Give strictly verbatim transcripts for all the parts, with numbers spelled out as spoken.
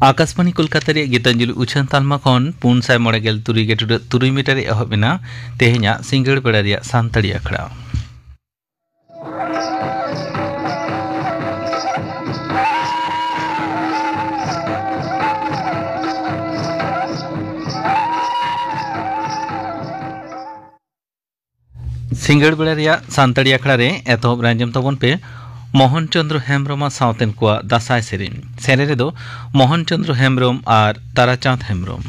ᱟᱠᱟᱥᱵᱟᱱᱤ ᱠᱳᱞᱠᱟᱛᱟ ᱨᱮᱭᱟᱜ ᱜᱤᱛᱟᱧᱡᱚᱞᱤ ᱩᱪᱷᱟᱹᱱ ᱛᱟᱞᱢᱟ ᱠᱷᱚᱱ ᱯᱩᱱ ᱥᱟᱭ ᱢᱚᱬᱮ ᱜᱮᱞ ᱛᱩᱨᱩᱭ ᱜᱮᱴᱩᱰᱟᱹᱜ ᱛᱩᱨᱩᱭ ᱢᱤᱴᱟᱨ ᱨᱮ ᱮᱦᱚᱵ ᱮᱱᱟ ᱛᱮᱦᱮᱧᱟᱜ ᱥᱤᱸᱜᱟᱹᱲ ᱵᱮᱲᱟ ᱨᱮᱭᱟᱜ ᱥᱟᱱᱛᱟᱲᱤ ᱟᱠᱷᱲᱟ᱾ ᱥᱤᱸᱜᱟᱹᱲ ᱵᱮᱲᱟ ᱨᱮᱭᱟᱜ ᱥᱟᱱᱛᱟᱲᱤ ᱟᱠᱷᱲᱟ ᱨᱮ ᱮᱛᱚᱦᱚᱵ ᱨᱮ ᱟᱸᱡᱚᱢ ᱛᱟᱵᱚᱱ ᱯᱮ ᱢᱳᱦᱚᱱ ᱪᱚᱸᱫᱽᱨᱚ ᱦᱮᱢᱵᱽᱨᱚᱢ ᱟᱨ ᱥᱟᱶᱛᱮᱱ ᱠᱚᱣᱟᱜ ᱫᱟᱸᱥᱟᱭ ᱥᱮᱨᱮᱧ᱾ ᱥᱮᱨᱮᱧ ᱨᱮᱫᱚ ᱢᱳᱦᱚᱱ ᱪᱚᱸᱫᱽᱨᱚ ᱦᱮᱢᱵᱽᱨᱚᱢ ᱟᱨ ᱛᱟᱨᱟᱪᱟᱸᱫᱽ ᱦᱮᱢᱵᱽᱨᱚᱢ᱾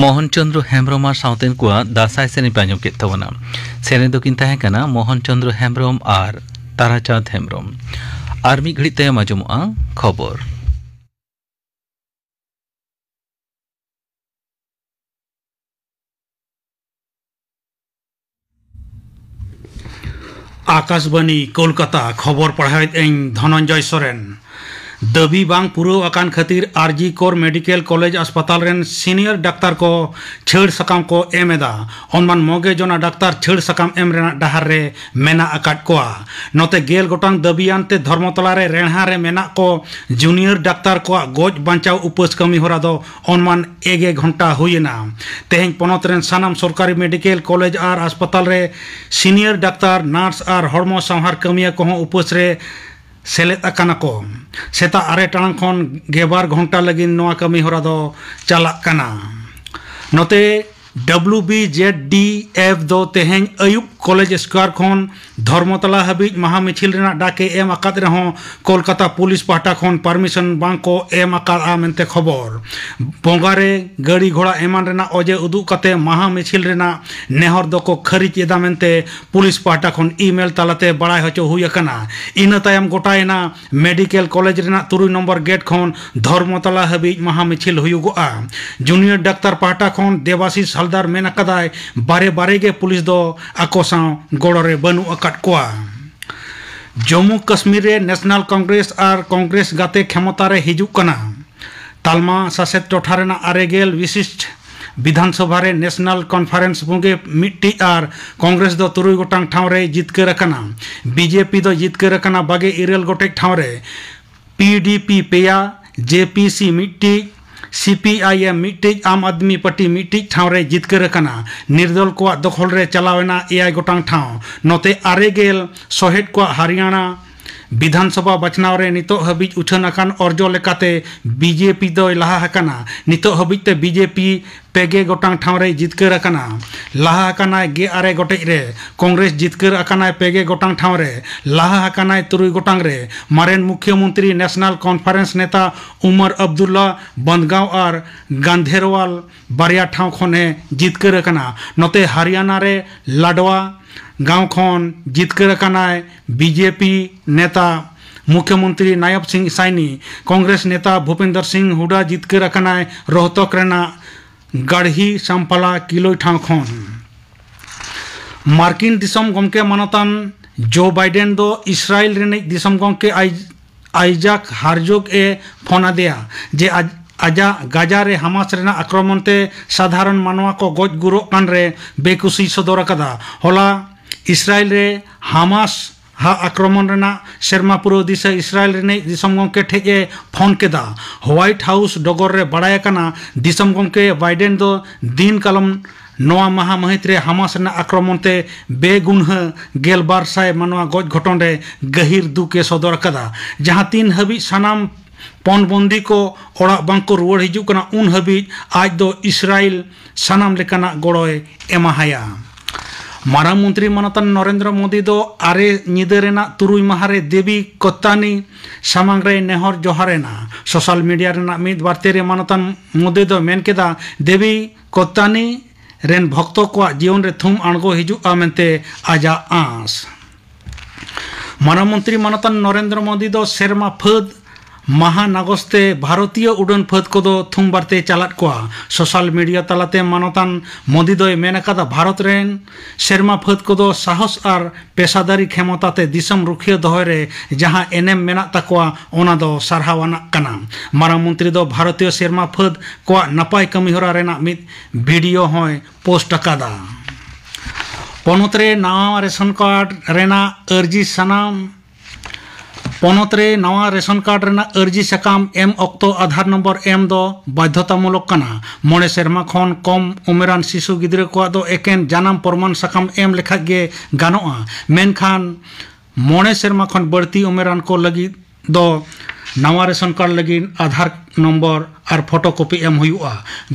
ᱢᱳᱦᱚᱱ ᱪᱚᱸᱫᱽᱨᱚ ᱦᱮᱢᱵᱽᱨᱚᱢ ᱟᱨ ᱥᱟᱶᱛᱮᱱ ᱠᱚᱣᱟᱜ ᱫᱟᱸᱥᱟᱭ ᱥᱮᱨᱮᱧ ᱯᱮ ᱟᱸᱡᱚᱢ ᱠᱮᱫ ᱛᱟᱵᱚᱱᱟ᱾ ᱥᱮᱨᱮᱧ ᱫᱚᱠᱤᱱ ᱛᱟᱦᱮᱸ ᱠᱟᱱᱟ ᱢᱳᱦᱚᱱ ᱪᱚᱸᱫᱽᱨᱚ ᱦᱮᱢᱵᱽᱨᱚᱢ ᱟᱨ ᱛᱟᱨᱟᱪᱟᱸᱫᱽ ᱦᱮᱢᱵᱽᱨᱚᱢ᱾ ᱟᱨ ᱢᱤᱫ ᱜᱷᱟᱹᱲᱤᱡ ᱛᱟᱭᱚᱢ ᱟᱸᱡᱚᱢᱚᱜᱼᱟ ᱠᱷᱚᱵᱚᱨ᱾ ᱟᱠᱟᱥᱵᱟᱱᱤ ᱠᱳᱞᱠᱟᱛᱟ, ᱠᱷᱚᱵᱚᱨ ᱯᱟᱲᱦᱟᱣᱮᱫ ᱟᱹᱧ ᱫᱷᱚᱱᱚᱱᱡᱚᱭ ᱥᱚᱨᱮᱱ᱾ ᱫᱟᱹᱵᱤ ᱵᱟᱝ ᱯᱩᱨᱟᱹᱣ ᱟᱠᱟᱱ ᱠᱷᱟᱹᱛᱤᱨ ᱟᱨ ᱡᱤ ᱠᱚᱨ ᱢᱮᱰᱤᱠᱮᱞ ᱠᱚᱞᱮᱡᱽ ᱦᱟᱥᱯᱟᱛᱟᱞ ᱨᱮᱱ ᱥᱤᱱᱤᱭᱚᱨ ᱰᱟᱠᱛᱟᱨ ᱠᱚ ᱪᱷᱟᱹᱲ ᱥᱟᱠᱟᱢ ᱠᱚ ᱮᱢ ᱮᱫᱟ᱾ ᱚᱱᱢᱟᱱ ᱢᱚᱜᱮ ᱡᱚᱱᱟ ᱰᱟᱠᱛᱟᱨ ᱪᱷᱟᱹᱲ ᱥᱟᱠᱟᱢ ᱮᱢ ᱨᱮᱱᱟᱜ ᱰᱟᱦᱟᱨ ᱨᱮ ᱢᱮᱱᱟᱜ ᱟᱠᱟᱫ ᱠᱚᱣᱟ᱾ ᱱᱚᱛᱮ ᱜᱮᱞ ᱜᱚᱴᱟᱝ ᱫᱟᱹᱵᱤᱭᱟᱱ ᱛᱮ ᱫᱷᱚᱨᱢᱚᱛᱚᱞᱟ ᱨᱮ ᱨᱮᱬᱦᱟ ᱨᱮ ᱢᱮᱱᱟᱜ ᱠᱚ ᱡᱩᱱᱤᱭᱚᱨ ᱰᱟᱠᱛᱟᱨ ᱠᱚᱣᱟᱜ ᱜᱚᱡ ᱵᱟᱧᱪᱟᱣ ᱩᱯᱟᱹᱥ ᱠᱟᱹᱢᱤ ᱦᱚᱨᱟ ᱫᱚ ᱚᱱᱢᱟᱱ ᱮᱜᱮ ᱜᱷᱚᱱᱴᱟ ᱦᱩᱭ ᱮᱱᱟ᱾ ᱛᱮᱦᱮᱧ ᱯᱚᱱᱚᱛ ᱨᱮᱱ ᱥᱟᱱᱟᱢ ᱥᱚᱨᱠᱟᱨᱤ ᱢᱮᱰᱤᱠᱮᱞ ᱠᱚᱞᱮᱡᱽ ᱟᱨ ᱦᱟᱥᱯᱟᱛᱟᱞ ᱨᱮ ᱥᱤᱱᱤᱭᱚᱨ ᱰᱟᱠᱛᱟᱨ, ᱱᱟᱨᱥ ᱟᱨ ᱦᱚᱲᱢᱚ ᱥᱟᱶᱦᱟᱨ ᱠᱟᱹᱢᱤᱭᱟᱹ ᱠᱚᱦᱚᱸ ᱩᱯᱟᱹᱥ ᱨᱮ ᱥᱮᱞᱮᱫ ᱟᱠᱟᱱᱟ ᱠᱚ᱾ ᱥᱮᱛᱟᱜ ᱟᱨᱮ ᱴᱟᱲᱟᱝ ᱠᱷᱚᱱ ᱜᱮᱵᱟᱨ ᱜᱷᱚᱱᱴᱟ ᱞᱟᱹᱜᱤᱫ ᱱᱚᱣᱟ ᱠᱟᱹᱢᱤ ᱦᱚᱨᱟ ᱫᱚ ᱪᱟᱞᱟᱜ ᱠᱟᱱᱟ᱾ ᱱᱚᱛᱮ W B Z D F ᱫᱚ ᱛᱮᱦᱮᱧ ᱟᱹᱭᱩᱵ ᱠᱚᱞᱮᱡᱽ ᱥᱠᱚᱭᱟᱨ ᱠᱷᱚᱱ ᱫᱷᱚᱨᱢᱚᱛᱚᱞᱟ ᱦᱟᱹᱵᱤᱡ ᱢᱟᱦᱟ ᱢᱤᱪᱷᱤᱞ ᱨᱮᱱᱟᱜ ᱰᱟᱠ ᱮ ᱮᱢ ᱟᱠᱟᱫ ᱨᱮᱦᱚᱸ ᱠᱳᱞᱠᱟᱛᱟ ᱯᱩᱞᱤᱥ ᱯᱟᱦᱴᱟ ᱠᱷᱚᱱ ᱯᱟᱨᱢᱤᱥᱚᱱ ᱵᱟᱝ ᱠᱚ ᱮᱢ ᱟᱠᱟᱫᱼᱟ ᱢᱮᱱᱛᱮ ᱠᱷᱚᱵᱚᱨ᱾ ᱵᱚᱸᱜᱟ ᱨᱮ ᱜᱟᱹᱲᱤ ᱜᱷᱚᱲᱟ ᱮᱢᱟᱱ ᱨᱮᱱᱟᱜ ᱚᱡᱮ ᱩᱫᱩᱜ ᱠᱟᱛᱮ ᱢᱟᱦᱟ ᱢᱤᱪᱷᱤᱞ ᱨᱮᱱᱟᱜ ᱱᱮᱦᱚᱨ ᱫᱚᱠᱚ ᱠᱷᱟᱹᱨᱤᱡ ᱮᱫᱟ ᱢᱮᱱᱛᱮ ᱯᱩᱞᱤᱥ ᱯᱟᱦᱴᱟ ᱠᱷᱚᱱ ᱤᱢᱮᱞ ᱛᱟᱞᱟᱛᱮ ᱵᱟᱲᱟᱭ ᱦᱚᱪᱚ ᱦᱩᱭ ᱟᱠᱟᱱᱟ᱾ ᱤᱱᱟᱹ ᱛᱟᱭᱚᱢ ᱜᱚᱴᱟᱭᱮᱱᱟ ᱢᱮᱰᱤᱠᱮᱞ ᱠᱚᱞᱮᱡᱽ ᱨᱮᱱᱟᱜ ᱛᱩᱨᱩᱭ ᱱᱚᱢᱵᱚᱨ ᱜᱮᱴ ᱠᱷᱚᱱ ᱫᱷᱚᱨᱢᱚᱛᱚᱞᱟ ᱦᱟᱹᱵᱤᱡ ᱢᱟᱦᱟ ᱢᱤᱪᱷᱤᱞ ᱦᱩᱭᱩᱜᱚᱜᱼᱟ᱾ ᱡᱩᱱᱤᱭᱚᱨ ᱰᱟᱠᱛᱟᱨ ᱯᱟᱦᱴᱟ ᱠᱷᱚᱱ ᱫᱮᱵᱟᱥᱤᱥ ᱦᱟᱞᱫᱟᱨ ᱢᱮᱱ ᱟᱠᱟᱫᱟᱭ, ᱵᱟᱨᱮ ᱵᱟᱨᱮ ᱜᱮ ᱯᱩᱞᱤᱥ ᱫᱚ ᱟᱠᱚ ᱥᱟᱶ ᱜᱚᱲᱚ ᱨᱮ ᱵᱟᱹᱱᱩᱜ ᱟᱠᱟᱫ ᱠᱚᱣᱟ᱾ ᱡᱚᱢᱢᱩ ᱠᱟᱥᱢᱤᱨ ᱨᱮ ᱱᱮᱥᱱᱟᱞ ᱠᱚᱝᱜᱨᱮᱥ ᱟᱨ ᱠᱚᱝᱜᱨᱮᱥ ᱜᱟᱛᱮ ᱠᱷᱮᱢᱚᱛᱟ ᱨᱮ ᱦᱤᱡᱩᱜ ᱠᱟᱱᱟ᱾ ᱛᱟᱞᱢᱟ ᱥᱟᱥᱮᱛ ᱴᱚᱴᱷᱟ ᱨᱮᱱᱟᱜ ᱟᱨᱮ ᱜᱮᱞ ᱵᱤᱥᱤᱥᱴ ᱵᱤᱫᱷᱟᱱ ᱥᱚᱵᱷᱟ ᱨᱮ ᱱᱮᱥᱱᱟᱞ ᱠᱚᱱᱯᱷᱟᱨᱮᱱᱥ ᱵᱩᱜᱮ ᱢᱤᱫᱴᱤᱡ ᱟᱨ ᱠᱚᱝᱜᱨᱮᱥ ᱫᱚ ᱛᱩᱨᱩᱭ ᱜᱚᱴᱟᱝ ᱴᱷᱟᱶ ᱨᱮ ᱡᱤᱛᱠᱟᱹᱨ ᱟᱠᱟᱱᱟ᱾ ᱵᱤ ᱡᱮ ᱯᱤ ᱫᱚ ᱡᱤᱛᱠᱟᱹᱨ ᱟᱠᱟᱱᱟ ᱵᱟᱜᱮ ᱤᱨᱟᱹᱞ ᱜᱚᱴᱮᱡ ᱴᱷᱟᱶ ᱨᱮ᱾ ᱯᱤ ᱰᱤ ᱯᱤ ᱯᱮᱭᱟ, ᱡᱮ ᱯᱤ ᱥᱤ ᱢᱤᱫᱴᱤᱡ, ᱥᱤ ᱯᱤ ᱟᱭ ᱮᱢ ᱢᱤᱫᱴᱤᱡ, ᱟᱢ ᱟᱫᱢᱤ ᱯᱟᱨᱴᱤ ᱢᱤᱫᱴᱤᱡ ᱴᱷᱟᱶ ᱨᱮ ᱡᱤᱛᱠᱟᱹᱨ ᱟᱠᱟᱱᱟ᱾ ᱱᱤᱨᱫᱚᱞ ᱠᱚᱣᱟᱜ ᱫᱚᱠᱷᱚᱞ ᱨᱮ ᱪᱟᱞᱟᱣ ᱮᱱᱟ ᱮᱭᱟᱭ ᱜᱚᱴᱟᱝ ᱴᱷᱟᱶ᱾ ᱱᱚᱛᱮ ᱟᱨᱮ ᱜᱮᱞ ᱥᱚᱦᱮᱫ ᱠᱚᱣᱟᱜ ᱦᱟᱨᱤᱭᱟᱱᱟ ᱵᱤᱫᱷᱟᱱ ᱥᱚᱵᱷᱟ ᱵᱟᱪᱷᱱᱟᱣ ᱨᱮ ᱱᱤᱛᱚᱜ ᱦᱟᱹᱵᱤᱡ ᱩᱪᱷᱟᱹᱱ ᱟᱠᱟᱱ ᱚᱨᱡᱚ ᱞᱮᱠᱟᱛᱮ ᱵᱤᱡᱮᱯᱤ ᱫᱚᱭ ᱞᱟᱦᱟ ᱟᱠᱟᱱᱟ᱾ ᱱᱤᱛᱚᱜ ᱦᱟᱹᱵᱤᱡ ᱛᱮ ᱵᱤᱡᱮᱯᱤ ᱯᱮ ᱜᱮ ᱜᱚᱴᱟᱝ ᱴᱷᱟᱶ ᱨᱮᱭ ᱡᱤᱛᱠᱟᱹᱨ ᱟᱠᱟᱱᱟ᱾ ᱞᱟᱦᱟ ᱟᱠᱟᱱᱟᱭ ᱜᱮᱞ ᱟᱨᱮ ᱜᱚᱴᱮᱡ ᱨᱮ, ᱠᱚᱝᱜᱨᱮᱥ ᱡᱤᱛᱠᱟᱹᱨ ᱟᱠᱟᱱᱟᱭ ᱯᱮ ᱜᱮ ᱜᱚᱴᱟᱝ ᱴᱷᱟᱶ ᱨᱮ, ᱞᱟᱦᱟ ᱟᱠᱟᱱᱟᱭ ᱛᱩᱨᱩᱭ ᱜᱚᱴᱟᱝ ᱨᱮ᱾ ᱢᱟᱨᱮᱱ ᱢᱩᱠᱷᱭᱟᱹ ᱢᱚᱱᱛᱨᱤ ᱱᱮᱥᱱᱟᱞ ᱠᱚᱱᱯᱷᱟᱨᱮᱱᱥ ᱱᱮᱛᱟ ᱩᱢᱟᱨ ᱟᱵᱫᱩᱞᱞᱟ ᱵᱟᱸᱫᱽᱜᱟᱸᱣ ᱟᱨ ᱜᱟᱱᱫᱷᱮᱨᱣᱟᱞ ᱵᱟᱨᱭᱟ ᱴᱷᱟᱶ ᱠᱷᱚᱱᱮ ᱡᱤᱛᱠᱟᱹᱨ ᱟᱠᱟᱱᱟ᱾ ᱱᱚᱛᱮ ᱦᱟᱨᱤᱭᱟᱱᱟ ᱨᱮ ᱞᱟᱰᱣᱟ ᱜᱟᱶ ᱠᱷᱚᱱ ᱡᱤᱛᱠᱟᱹᱨ ᱟᱠᱟᱱᱟᱭ ᱵᱤᱡᱮᱯᱤ ᱱᱮᱛᱟ ᱢᱩᱠᱷᱭᱚᱢᱚᱱᱛᱨᱤ ᱱᱟᱭᱚᱵ ᱥᱤᱝ ᱥᱟᱭᱱᱤ᱾ ᱠᱚᱝᱜᱨᱮᱥ ᱱᱮᱛᱟ ᱵᱷᱩᱯᱤᱱᱫᱚᱨ ᱥᱤᱝ ᱦᱩᱰᱟ ᱡᱤᱛᱠᱟᱹᱨ ᱟᱠᱟᱱᱟᱭ ᱨᱳᱦᱛᱚᱠ ᱨᱮᱱᱟᱜ ᱜᱟᱲᱦᱤ ᱥᱟᱢᱯᱟᱞᱟ ᱠᱤᱞᱳᱭ ᱴᱷᱟᱶ ᱠᱷᱚᱱ᱾ ᱢᱟᱨᱠᱤᱱ ᱫᱤᱥᱚᱢ ᱜᱚᱢᱠᱮ ᱢᱟᱱᱚᱛᱟᱱ ᱡᱳ ᱵᱟᱭᱰᱮᱱ ᱫᱚ ᱤᱥᱨᱟᱭᱮᱞ ᱨᱤᱱᱤᱡ ᱫᱤᱥᱚᱢ ᱜᱚᱢᱠᱮ ᱟᱭ-, ᱟᱭᱡᱟᱠ ᱦᱟᱨᱡᱳᱜ ᱮ ᱯᱷᱳᱱ ᱟᱫᱮᱭᱟ ᱡᱮ ᱟᱡ-, ᱟᱡᱟᱜ ᱜᱟᱡᱟ ᱨᱮ ᱦᱟᱢᱟᱥ ᱨᱮᱱᱟᱜ ᱟᱠᱨᱚᱢᱚᱱ ᱛᱮ ᱥᱟᱫᱷᱟᱨᱚᱱ ᱢᱟᱱᱣᱟ ᱠᱚ ᱜᱚᱡ ᱜᱩᱨᱚᱜ ᱠᱟᱱ ᱨᱮ ᱵᱮᱠᱩᱥᱤᱭ ᱥᱚᱫᱚᱨ ᱟᱠᱟᱫᱟ᱾ ᱦᱚᱞᱟ ᱤᱥᱨᱟᱭᱮᱞ ᱨᱮ ᱦᱟᱢᱟᱥ ᱦᱟᱜ ᱟᱠᱨᱚᱢᱚᱱ ᱨᱮᱱᱟᱜ ᱥᱮᱨᱢᱟ ᱯᱩᱨᱟᱹᱣ ᱫᱤᱥᱟᱹ ᱤᱥᱨᱟᱭᱮᱞ ᱨᱤᱱᱤᱡ ᱫᱤᱥᱚᱢ ᱜᱚᱢᱠᱮ ᱴᱷᱮᱡ ᱮ ᱯᱷᱳᱱ ᱠᱮᱫᱟ᱾ ᱦᱳᱣᱟᱭᱤᱴ ᱦᱟᱣᱩᱥ ᱰᱚᱜᱚᱨ ᱨᱮ ᱵᱟᱲᱟᱭ ᱟᱠᱟᱱᱟ, ᱫᱤᱥᱚᱢ ᱜᱚᱢᱠᱮ ᱵᱟᱭᱰᱮᱱ ᱫᱚ ᱫᱤᱱ ᱠᱟᱞᱚᱢ ᱱᱚᱣᱟ ᱢᱟᱦᱟ ᱢᱟᱹᱦᱤᱛ ᱨᱮ ᱦᱟᱢᱟᱥ ᱨᱮᱱᱟᱜ ᱟᱠᱨᱚᱢᱚᱱ ᱛᱮ ᱵᱮᱜᱩᱱᱦᱟᱹ ᱜᱮᱞ ᱵᱟᱨ ᱥᱟᱭ ᱢᱟᱱᱣᱟ ᱜᱚᱡ ᱜᱷᱚᱴᱚᱱ ᱨᱮ ᱜᱟᱹᱦᱤᱨ ᱫᱩᱠ ᱮ ᱥᱚᱫᱚᱨ ᱟᱠᱟᱫᱟ᱾ ᱡᱟᱦᱟᱸ ᱛᱤᱱ ᱦᱟᱹᱵᱤᱡ ᱥᱟᱱᱟᱢ ᱯᱚᱱᱵᱚᱱᱫᱤ ᱠᱚ ᱚᱲᱟᱜ ᱵᱟᱝ ᱠᱚ ᱨᱩᱣᱟᱹᱲ ᱦᱤᱡᱩᱜ ᱠᱟᱱᱟ, ᱩᱱ ᱦᱟᱹᱵᱤᱡ ᱟᱡ ᱫᱚ ᱤᱥᱨᱟᱭᱮᱞ ᱥᱟᱱᱟᱢ ᱞᱮᱠᱟᱱᱟᱜ ᱜᱚᱲᱚᱭ ᱮᱢᱟᱦᱟᱭᱟ᱾ ᱢᱟᱨᱟᱝ ᱢᱚᱱᱛᱨᱤ ᱢᱟᱱᱚᱛᱟᱱ ᱱᱚᱨᱮᱱᱫᱨᱚ ᱢᱳᱫᱤ ᱫᱚ ᱟᱨᱮ ᱧᱤᱫᱟᱹ ᱨᱮᱱᱟᱜ ᱛᱩᱨᱩᱭ ᱢᱟᱦᱟ ᱨᱮ ᱫᱮᱵᱤ ᱠᱚᱛᱛᱟᱱᱤ ᱥᱟᱢᱟᱝ ᱨᱮᱭ ᱱᱮᱦᱚᱨ ᱡᱚᱦᱟᱨ ᱮᱱᱟ᱾ ᱥᱳᱥᱟᱞ ᱢᱤᱰᱤᱭᱟ ᱨᱮᱱᱟᱜ ᱢᱤᱫ ᱵᱟᱨᱛᱮ ᱨᱮ ᱢᱟᱱᱚᱛᱟᱱ ᱢᱳᱫᱤ ᱫᱚ ᱢᱮᱱ ᱠᱮᱫᱟ, ᱫᱮᱵᱤ ᱠᱚᱛᱛᱟᱱᱤ ᱨᱮᱱ ᱵᱷᱚᱠᱛᱚ ᱠᱚᱣᱟᱜ ᱡᱤᱭᱚᱱ ᱨᱮ ᱛᱷᱩᱢ ᱟᱬᱜᱚ ᱦᱤᱡᱩᱜᱼᱟ ᱢᱮᱱᱛᱮ ᱟᱡᱟᱜ ᱟᱸᱥ᱾ ᱢᱟᱨᱟᱝ ᱢᱚᱱᱛᱨᱤ ᱢᱟᱱᱚᱛᱟᱱ ᱱᱚᱨᱮᱱᱫᱨᱚ ᱢᱳᱫᱤ ᱫᱚ ᱥᱮᱨᱢᱟ ᱯᱷᱟᱹᱫ ᱢᱟᱦᱟ ᱱᱟᱜᱚᱥ ᱛᱮ ᱵᱷᱟᱨᱚᱛᱤᱭᱚ ᱩᱰᱟᱹᱱ ᱯᱷᱟᱹᱫ ᱠᱚᱫᱚ ᱛᱷᱩᱢ ᱵᱟᱨᱛᱮ ᱪᱟᱞᱟᱫ ᱠᱚᱣᱟ᱾ ᱥᱳᱥᱟᱞ ᱢᱤᱰᱤᱭᱟ ᱛᱟᱞᱟᱛᱮ ᱢᱟᱱᱚᱛᱟᱱ ᱢᱳᱫᱤ ᱫᱚᱭ ᱢᱮᱱ ᱟᱠᱟᱫᱟ, ᱵᱷᱟᱨᱚᱛ ᱨᱮᱱ ᱥᱮᱨᱢᱟ ᱯᱷᱟᱹᱫ ᱠᱚᱫᱚ ᱥᱟᱦᱚᱥ ᱟᱨ ᱯᱮᱥᱟᱫᱟᱨᱤ ᱠᱷᱮᱢᱚᱛᱟ ᱛᱮ ᱫᱤᱥᱚᱢ ᱨᱩᱠᱷᱤᱭᱟᱹ ᱫᱚᱦᱚᱭ ᱨᱮ ᱡᱟᱦᱟᱸ ᱮᱱᱮᱢ ᱢᱮᱱᱟᱜ ᱛᱟᱠᱚᱣᱟ, ᱚᱱᱟ ᱫᱚ ᱥᱟᱨᱦᱟᱣ ᱟᱱᱟᱜ ᱠᱟᱱᱟ᱾ ᱢᱟᱨᱟᱝ ᱢᱚᱱᱛᱨᱤ ᱫᱚ ᱵᱷᱟᱨᱚᱛᱤᱭᱚ ᱥᱮᱨᱢᱟ ᱯᱷᱟᱹᱫ ᱠᱚᱣᱟᱜ ᱱᱟᱯᱟᱭ ᱠᱟᱹᱢᱤᱦᱚᱨᱟ ᱨᱮᱱᱟᱜ ᱢᱤᱫ ᱵᱷᱤᱰᱤᱭᱳ ᱦᱚᱸᱭ ᱯᱳᱥᱴ ᱟᱠᱟᱫᱟ᱾ ᱯᱚᱱᱚᱛ ᱨᱮ ᱱᱟᱣᱟ ᱨᱮᱥᱚᱱ ᱠᱟᱨᱰ ᱨᱮᱱᱟᱜ ᱟᱹᱨᱡᱤ ᱥᱟᱱᱟᱢ ᱯᱚᱱᱚᱛ ᱨᱮ ᱱᱟᱣᱟ ᱨᱮᱥᱚᱱ ᱠᱟᱨᱰ ᱨᱮᱱᱟᱜ ᱟᱹᱨᱡᱤ ᱥᱟᱠᱟᱢ ᱮᱢ ᱚᱠᱛᱚ ᱟᱫᱷᱟᱨ ᱱᱚᱢᱵᱚᱨ ᱮᱢ ᱫᱚ ᱵᱟᱫᱽᱫᱷᱚᱛᱟᱢᱩᱞᱚᱠ ᱠᱟᱱᱟ᱾ ᱢᱚᱬᱮ ᱥᱮᱨᱢᱟ ᱠᱷᱚᱱ ᱠᱚᱢ ᱩᱢᱮᱨᱟᱱ ᱥᱤᱥᱩ ᱜᱤᱫᱽᱨᱟᱹ ᱠᱚᱣᱟᱜ ᱫᱚ ᱮᱠᱮᱱ ᱡᱟᱱᱟᱢ ᱯᱨᱚᱢᱟᱱ ᱥᱟᱠᱟᱢ ᱮᱢ ᱞᱮᱠᱷᱟᱡ ᱜᱮ ᱜᱟᱱᱚᱜᱼᱟ, ᱢᱮᱱᱠᱷᱟᱱ ᱢᱚᱬᱮ ᱥᱮᱨᱢᱟ ᱠᱷᱚᱱ ᱵᱟᱹᱲᱛᱤ ᱩᱢᱮᱨᱟᱱ ᱠᱚ ᱞᱟᱹᱜᱤᱫ ᱫᱚ ᱱᱟᱣᱟ ᱨᱮᱥᱚᱱ ᱠᱟᱨᱰ ᱞᱟᱹᱜᱤᱫ ᱟᱫᱷᱟᱨ ᱱᱚᱢᱵᱚᱨ ᱟᱨ ᱯᱷᱳᱴᱳ ᱠᱚᱯᱤ ᱮᱢ ᱦᱩᱭᱩᱜᱼᱟ᱾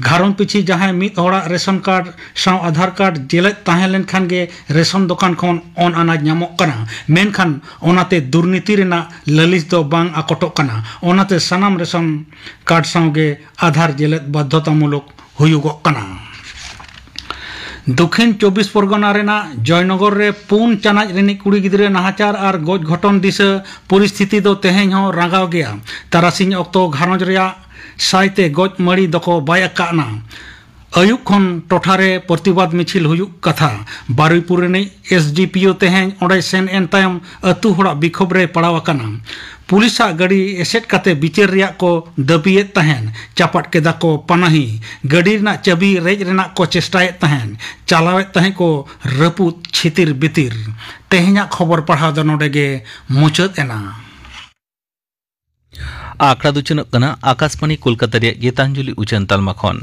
ᱜᱷᱟᱨᱚᱸᱡᱽ ᱯᱤᱪᱷᱤ ᱡᱟᱦᱟᱸᱭ ᱢᱤᱫ ᱦᱚᱲᱟᱜ ᱨᱮᱥᱚᱱ ᱠᱟᱨᱰ ᱥᱟᱶ ᱟᱫᱷᱟᱨ ᱠᱟᱨᱰ ᱡᱮᱞᱮᱫ ᱛᱟᱦᱮᱸ ᱞᱮᱱᱠᱷᱟᱱ ᱜᱮ ᱨᱮᱥᱚᱱ ᱫᱚᱠᱟᱱ ᱠᱷᱚᱱ ᱚᱱ ᱟᱱᱟᱡᱽ ᱧᱟᱢᱚᱜ ᱠᱟᱱᱟ, ᱢᱮᱱᱠᱷᱟᱱ ᱚᱱᱟᱛᱮ ᱫᱩᱨᱱᱤᱛᱤ ᱨᱮᱱᱟᱜ ᱞᱟᱹᱞᱤᱥ ᱫᱚ ᱵᱟᱝ ᱟᱠᱚᱴᱚᱜ ᱠᱟᱱᱟ᱾ ᱚᱱᱟᱛᱮ ᱥᱟᱱᱟᱢ ᱨᱮᱥᱚᱱ ᱠᱟᱨᱰ ᱥᱟᱶᱜᱮ ᱟᱫᱷᱟᱨ ᱡᱮᱞᱮᱫ ᱵᱟᱫᱽᱫᱷᱚᱛᱟᱢᱩᱞᱚᱠ ᱦᱩᱭᱩᱜᱚᱜ ᱠᱟᱱᱟ᱾ ᱫᱚᱠᱷᱤᱱ ᱪᱚᱵᱵᱤᱥ ᱯᱚᱨᱜᱚᱱᱟ ᱨᱮᱱᱟᱜ ᱡᱚᱭᱱᱚᱜᱚᱨ ᱨᱮ ᱯᱩᱱ ᱪᱟᱱᱟᱪ ᱨᱤᱱᱤᱡ ᱠᱩᱲᱤ ᱜᱤᱫᱽᱨᱟᱹ ᱱᱟᱦᱟᱪᱟᱨ ᱟᱨ ᱜᱚᱡ ᱜᱷᱚᱴᱚᱱ ᱫᱤᱥᱟᱹ ᱯᱚᱨᱤᱥᱛᱷᱤᱛᱤ ᱫᱚ ᱛᱮᱦᱮᱧ ᱦᱚᱸ ᱨᱟᱸᱜᱟᱣ ᱜᱮᱭᱟ᱾ ᱛᱟᱨᱟᱥᱤᱧ ᱚᱠᱛᱚ ᱜᱷᱟᱨᱚᱸᱡᱽ ᱨᱮᱭᱟᱜ ᱥᱟᱭᱛᱮ ᱜᱚᱡ ᱢᱟᱹᱲᱤ ᱫᱚᱠᱚ ᱵᱟᱭ ᱟᱠᱟᱱᱟ᱾ ᱟᱹᱭᱩᱵ ᱠᱷᱚᱱ ᱴᱚᱴᱷᱟ ᱨᱮ ᱯᱨᱚᱛᱤᱵᱟᱫ ᱢᱤᱪᱷᱤᱞ ᱦᱩᱭᱩᱜ ᱠᱟᱛᱷᱟ᱾ ᱵᱟᱨᱩᱭᱯᱩᱨ ᱨᱤᱱᱤᱡ ᱮᱥ ᱰᱤ ᱯᱤ ᱳ ᱛᱮᱦᱮᱧ ᱚᱸᱰᱮ ᱥᱮᱱ ᱮᱱ ᱛᱟᱭᱚᱢ ᱟᱹᱛᱩ ᱦᱚᱲᱟᱜ ᱵᱤᱠᱷᱳᱵ ᱨᱮ ᱯᱟᱲᱟᱣ ᱟᱠᱟᱱᱟ᱾ ᱯᱩᱞᱤᱥᱟᱜ ᱜᱟᱹᱰᱤ ᱮᱥᱮᱫ ᱠᱟᱛᱮ ᱵᱤᱪᱟᱹᱨ ᱨᱮᱭᱟᱜ ᱠᱚ ᱫᱟᱹᱵᱤᱭᱮᱫ ᱛᱟᱦᱮᱸᱱ᱾ ᱪᱟᱯᱟᱫ ᱠᱮᱫᱟ ᱠᱚ ᱯᱟᱱᱟᱦᱤ᱾ ᱜᱟᱹᱰᱤ ᱨᱮᱱᱟᱜ ᱪᱟᱹᱵᱤ ᱨᱮᱡ ᱨᱮᱱᱟᱜ ᱠᱚ ᱪᱮᱥᱴᱟᱭᱮᱫ ᱛᱟᱦᱮᱸᱱ᱾ ᱪᱟᱞᱟᱣᱮᱫ ᱛᱟᱦᱮᱸᱫ ᱠᱚ ᱨᱟᱹᱯᱩᱫ ᱪᱷᱤᱛᱤᱨ ᱵᱤᱛᱤᱨ᱾ ᱛᱮᱦᱮᱧᱟᱜ ᱠᱷᱚᱵᱚᱨ ᱯᱟᱲᱦᱟᱣ ᱫᱚ ᱱᱚᱰᱮ ᱜᱮ ᱢᱩᱪᱟᱹᱫ ᱮᱱᱟ᱾ ᱟᱠᱷᱲᱟ ᱫᱚ ᱩᱪᱷᱟᱹᱱᱚᱜ ᱠᱟᱱᱟ ᱟᱠᱟᱥᱵᱟᱬᱤ ᱠᱳᱞᱠᱟᱛᱟ ᱨᱮᱭᱟᱜ ᱜᱤᱛᱟᱧᱡᱚᱞᱤ ᱩᱪᱷᱟᱹᱱ ᱛᱟᱞᱢᱟ ᱠᱷᱚᱱ᱾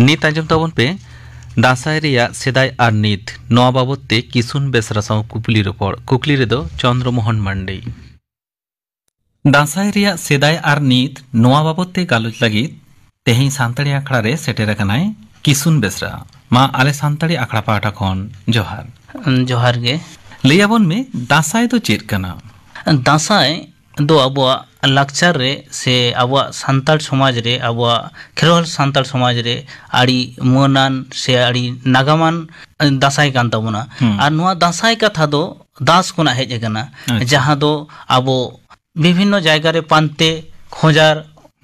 ᱱᱤᱛ ᱟᱸᱡᱚᱢ ᱛᱟᱵᱚᱱ ᱯᱮ ᱫᱟᱸᱥᱟᱭ ᱨᱮᱭᱟᱜ ᱥᱮᱫᱟᱭ ᱟᱨ ᱱᱤᱛ, ᱱᱚᱣᱟ ᱵᱟᱵᱚᱛ ᱛᱮ ᱠᱤᱥᱩᱱ ᱵᱮᱥᱨᱟ ᱥᱟᱶ ᱠᱩᱠᱞᱤ ᱨᱚᱯᱚᱲ᱾ ᱠᱩᱠᱞᱤ ᱨᱮᱫᱚ ᱪᱚᱱᱫᱨᱚ ᱢᱳᱦᱚᱱ ᱢᱟᱱᱰᱤ᱾ ᱫᱟᱸᱥᱟᱭ ᱨᱮᱭᱟᱜ ᱥᱮᱫᱟᱭ ᱟᱨ ᱱᱤᱛ, ᱱᱚᱣᱟ ᱵᱟᱵᱚᱛ ᱛᱮ ᱜᱟᱞᱚᱪ ᱞᱟᱹᱜᱤᱫ ᱛᱮᱦᱮᱧ ᱥᱟᱱᱛᱟᱲᱤ ᱟᱠᱷᱲᱟ ᱨᱮ ᱥᱮᱴᱮᱨ ᱟᱠᱟᱱᱟᱭ ᱠᱤᱥᱩᱱ ᱵᱮᱥᱨᱟ᱾ ᱢᱟ ᱟᱞᱮ ᱥᱟᱱᱛᱟᱲᱤ ᱟᱠᱷᱲᱟ ᱯᱟᱦᱴᱟ ᱠᱷᱚᱱ ᱡᱚᱦᱟᱨ᱾ ᱡᱚᱦᱟᱨ ᱜᱮ᱾ ᱞᱟᱹᱭ ᱟᱵᱚᱱ ᱢᱮ, ᱫᱟᱸᱥᱟᱭ ᱫᱚ ᱪᱮᱫ ᱠᱟᱱᱟ? ᱫᱟᱸᱥᱟᱭ ᱫᱚ ᱟᱵᱚᱣᱟᱜ ᱞᱟᱠᱪᱟᱨ ᱨᱮ ᱥᱮ ᱟᱵᱚᱣᱟᱜ ᱥᱟᱱᱛᱟᱲ ᱥᱚᱢᱟᱡᱽ ᱨᱮ, ᱟᱵᱚᱣᱟᱜ ᱠᱷᱮᱨᱣᱟᱞ ᱥᱟᱱᱛᱟᱲ ᱥᱚᱢᱟᱡᱽ ᱨᱮ ᱟᱹᱰᱤ ᱢᱟᱹᱱᱟᱱ ᱥᱮ ᱟᱹᱰᱤ ᱱᱟᱜᱟᱢᱟᱱ ᱫᱟᱸᱥᱟᱭ ᱠᱟᱱ ᱛᱟᱵᱚᱱᱟ᱾ ᱦᱩᱸ᱾ ᱟᱨ ᱱᱚᱣᱟ ᱫᱟᱸᱥᱟᱭ ᱠᱟᱛᱷᱟ ᱫᱚ ᱫᱟᱸᱥ ᱠᱷᱚᱱᱟᱜ ᱦᱮᱡ ᱟᱠᱟᱱᱟ, ᱟᱪᱪᱷᱟ᱾ ᱡᱟᱦᱟᱸ ᱫᱚ ᱟᱵᱚ ᱵᱤᱵᱷᱤᱱᱱᱚ ᱡᱟᱭᱜᱟ ᱨᱮ ᱯᱟᱱᱛᱮ, ᱠᱷᱚᱸᱡᱟᱨ,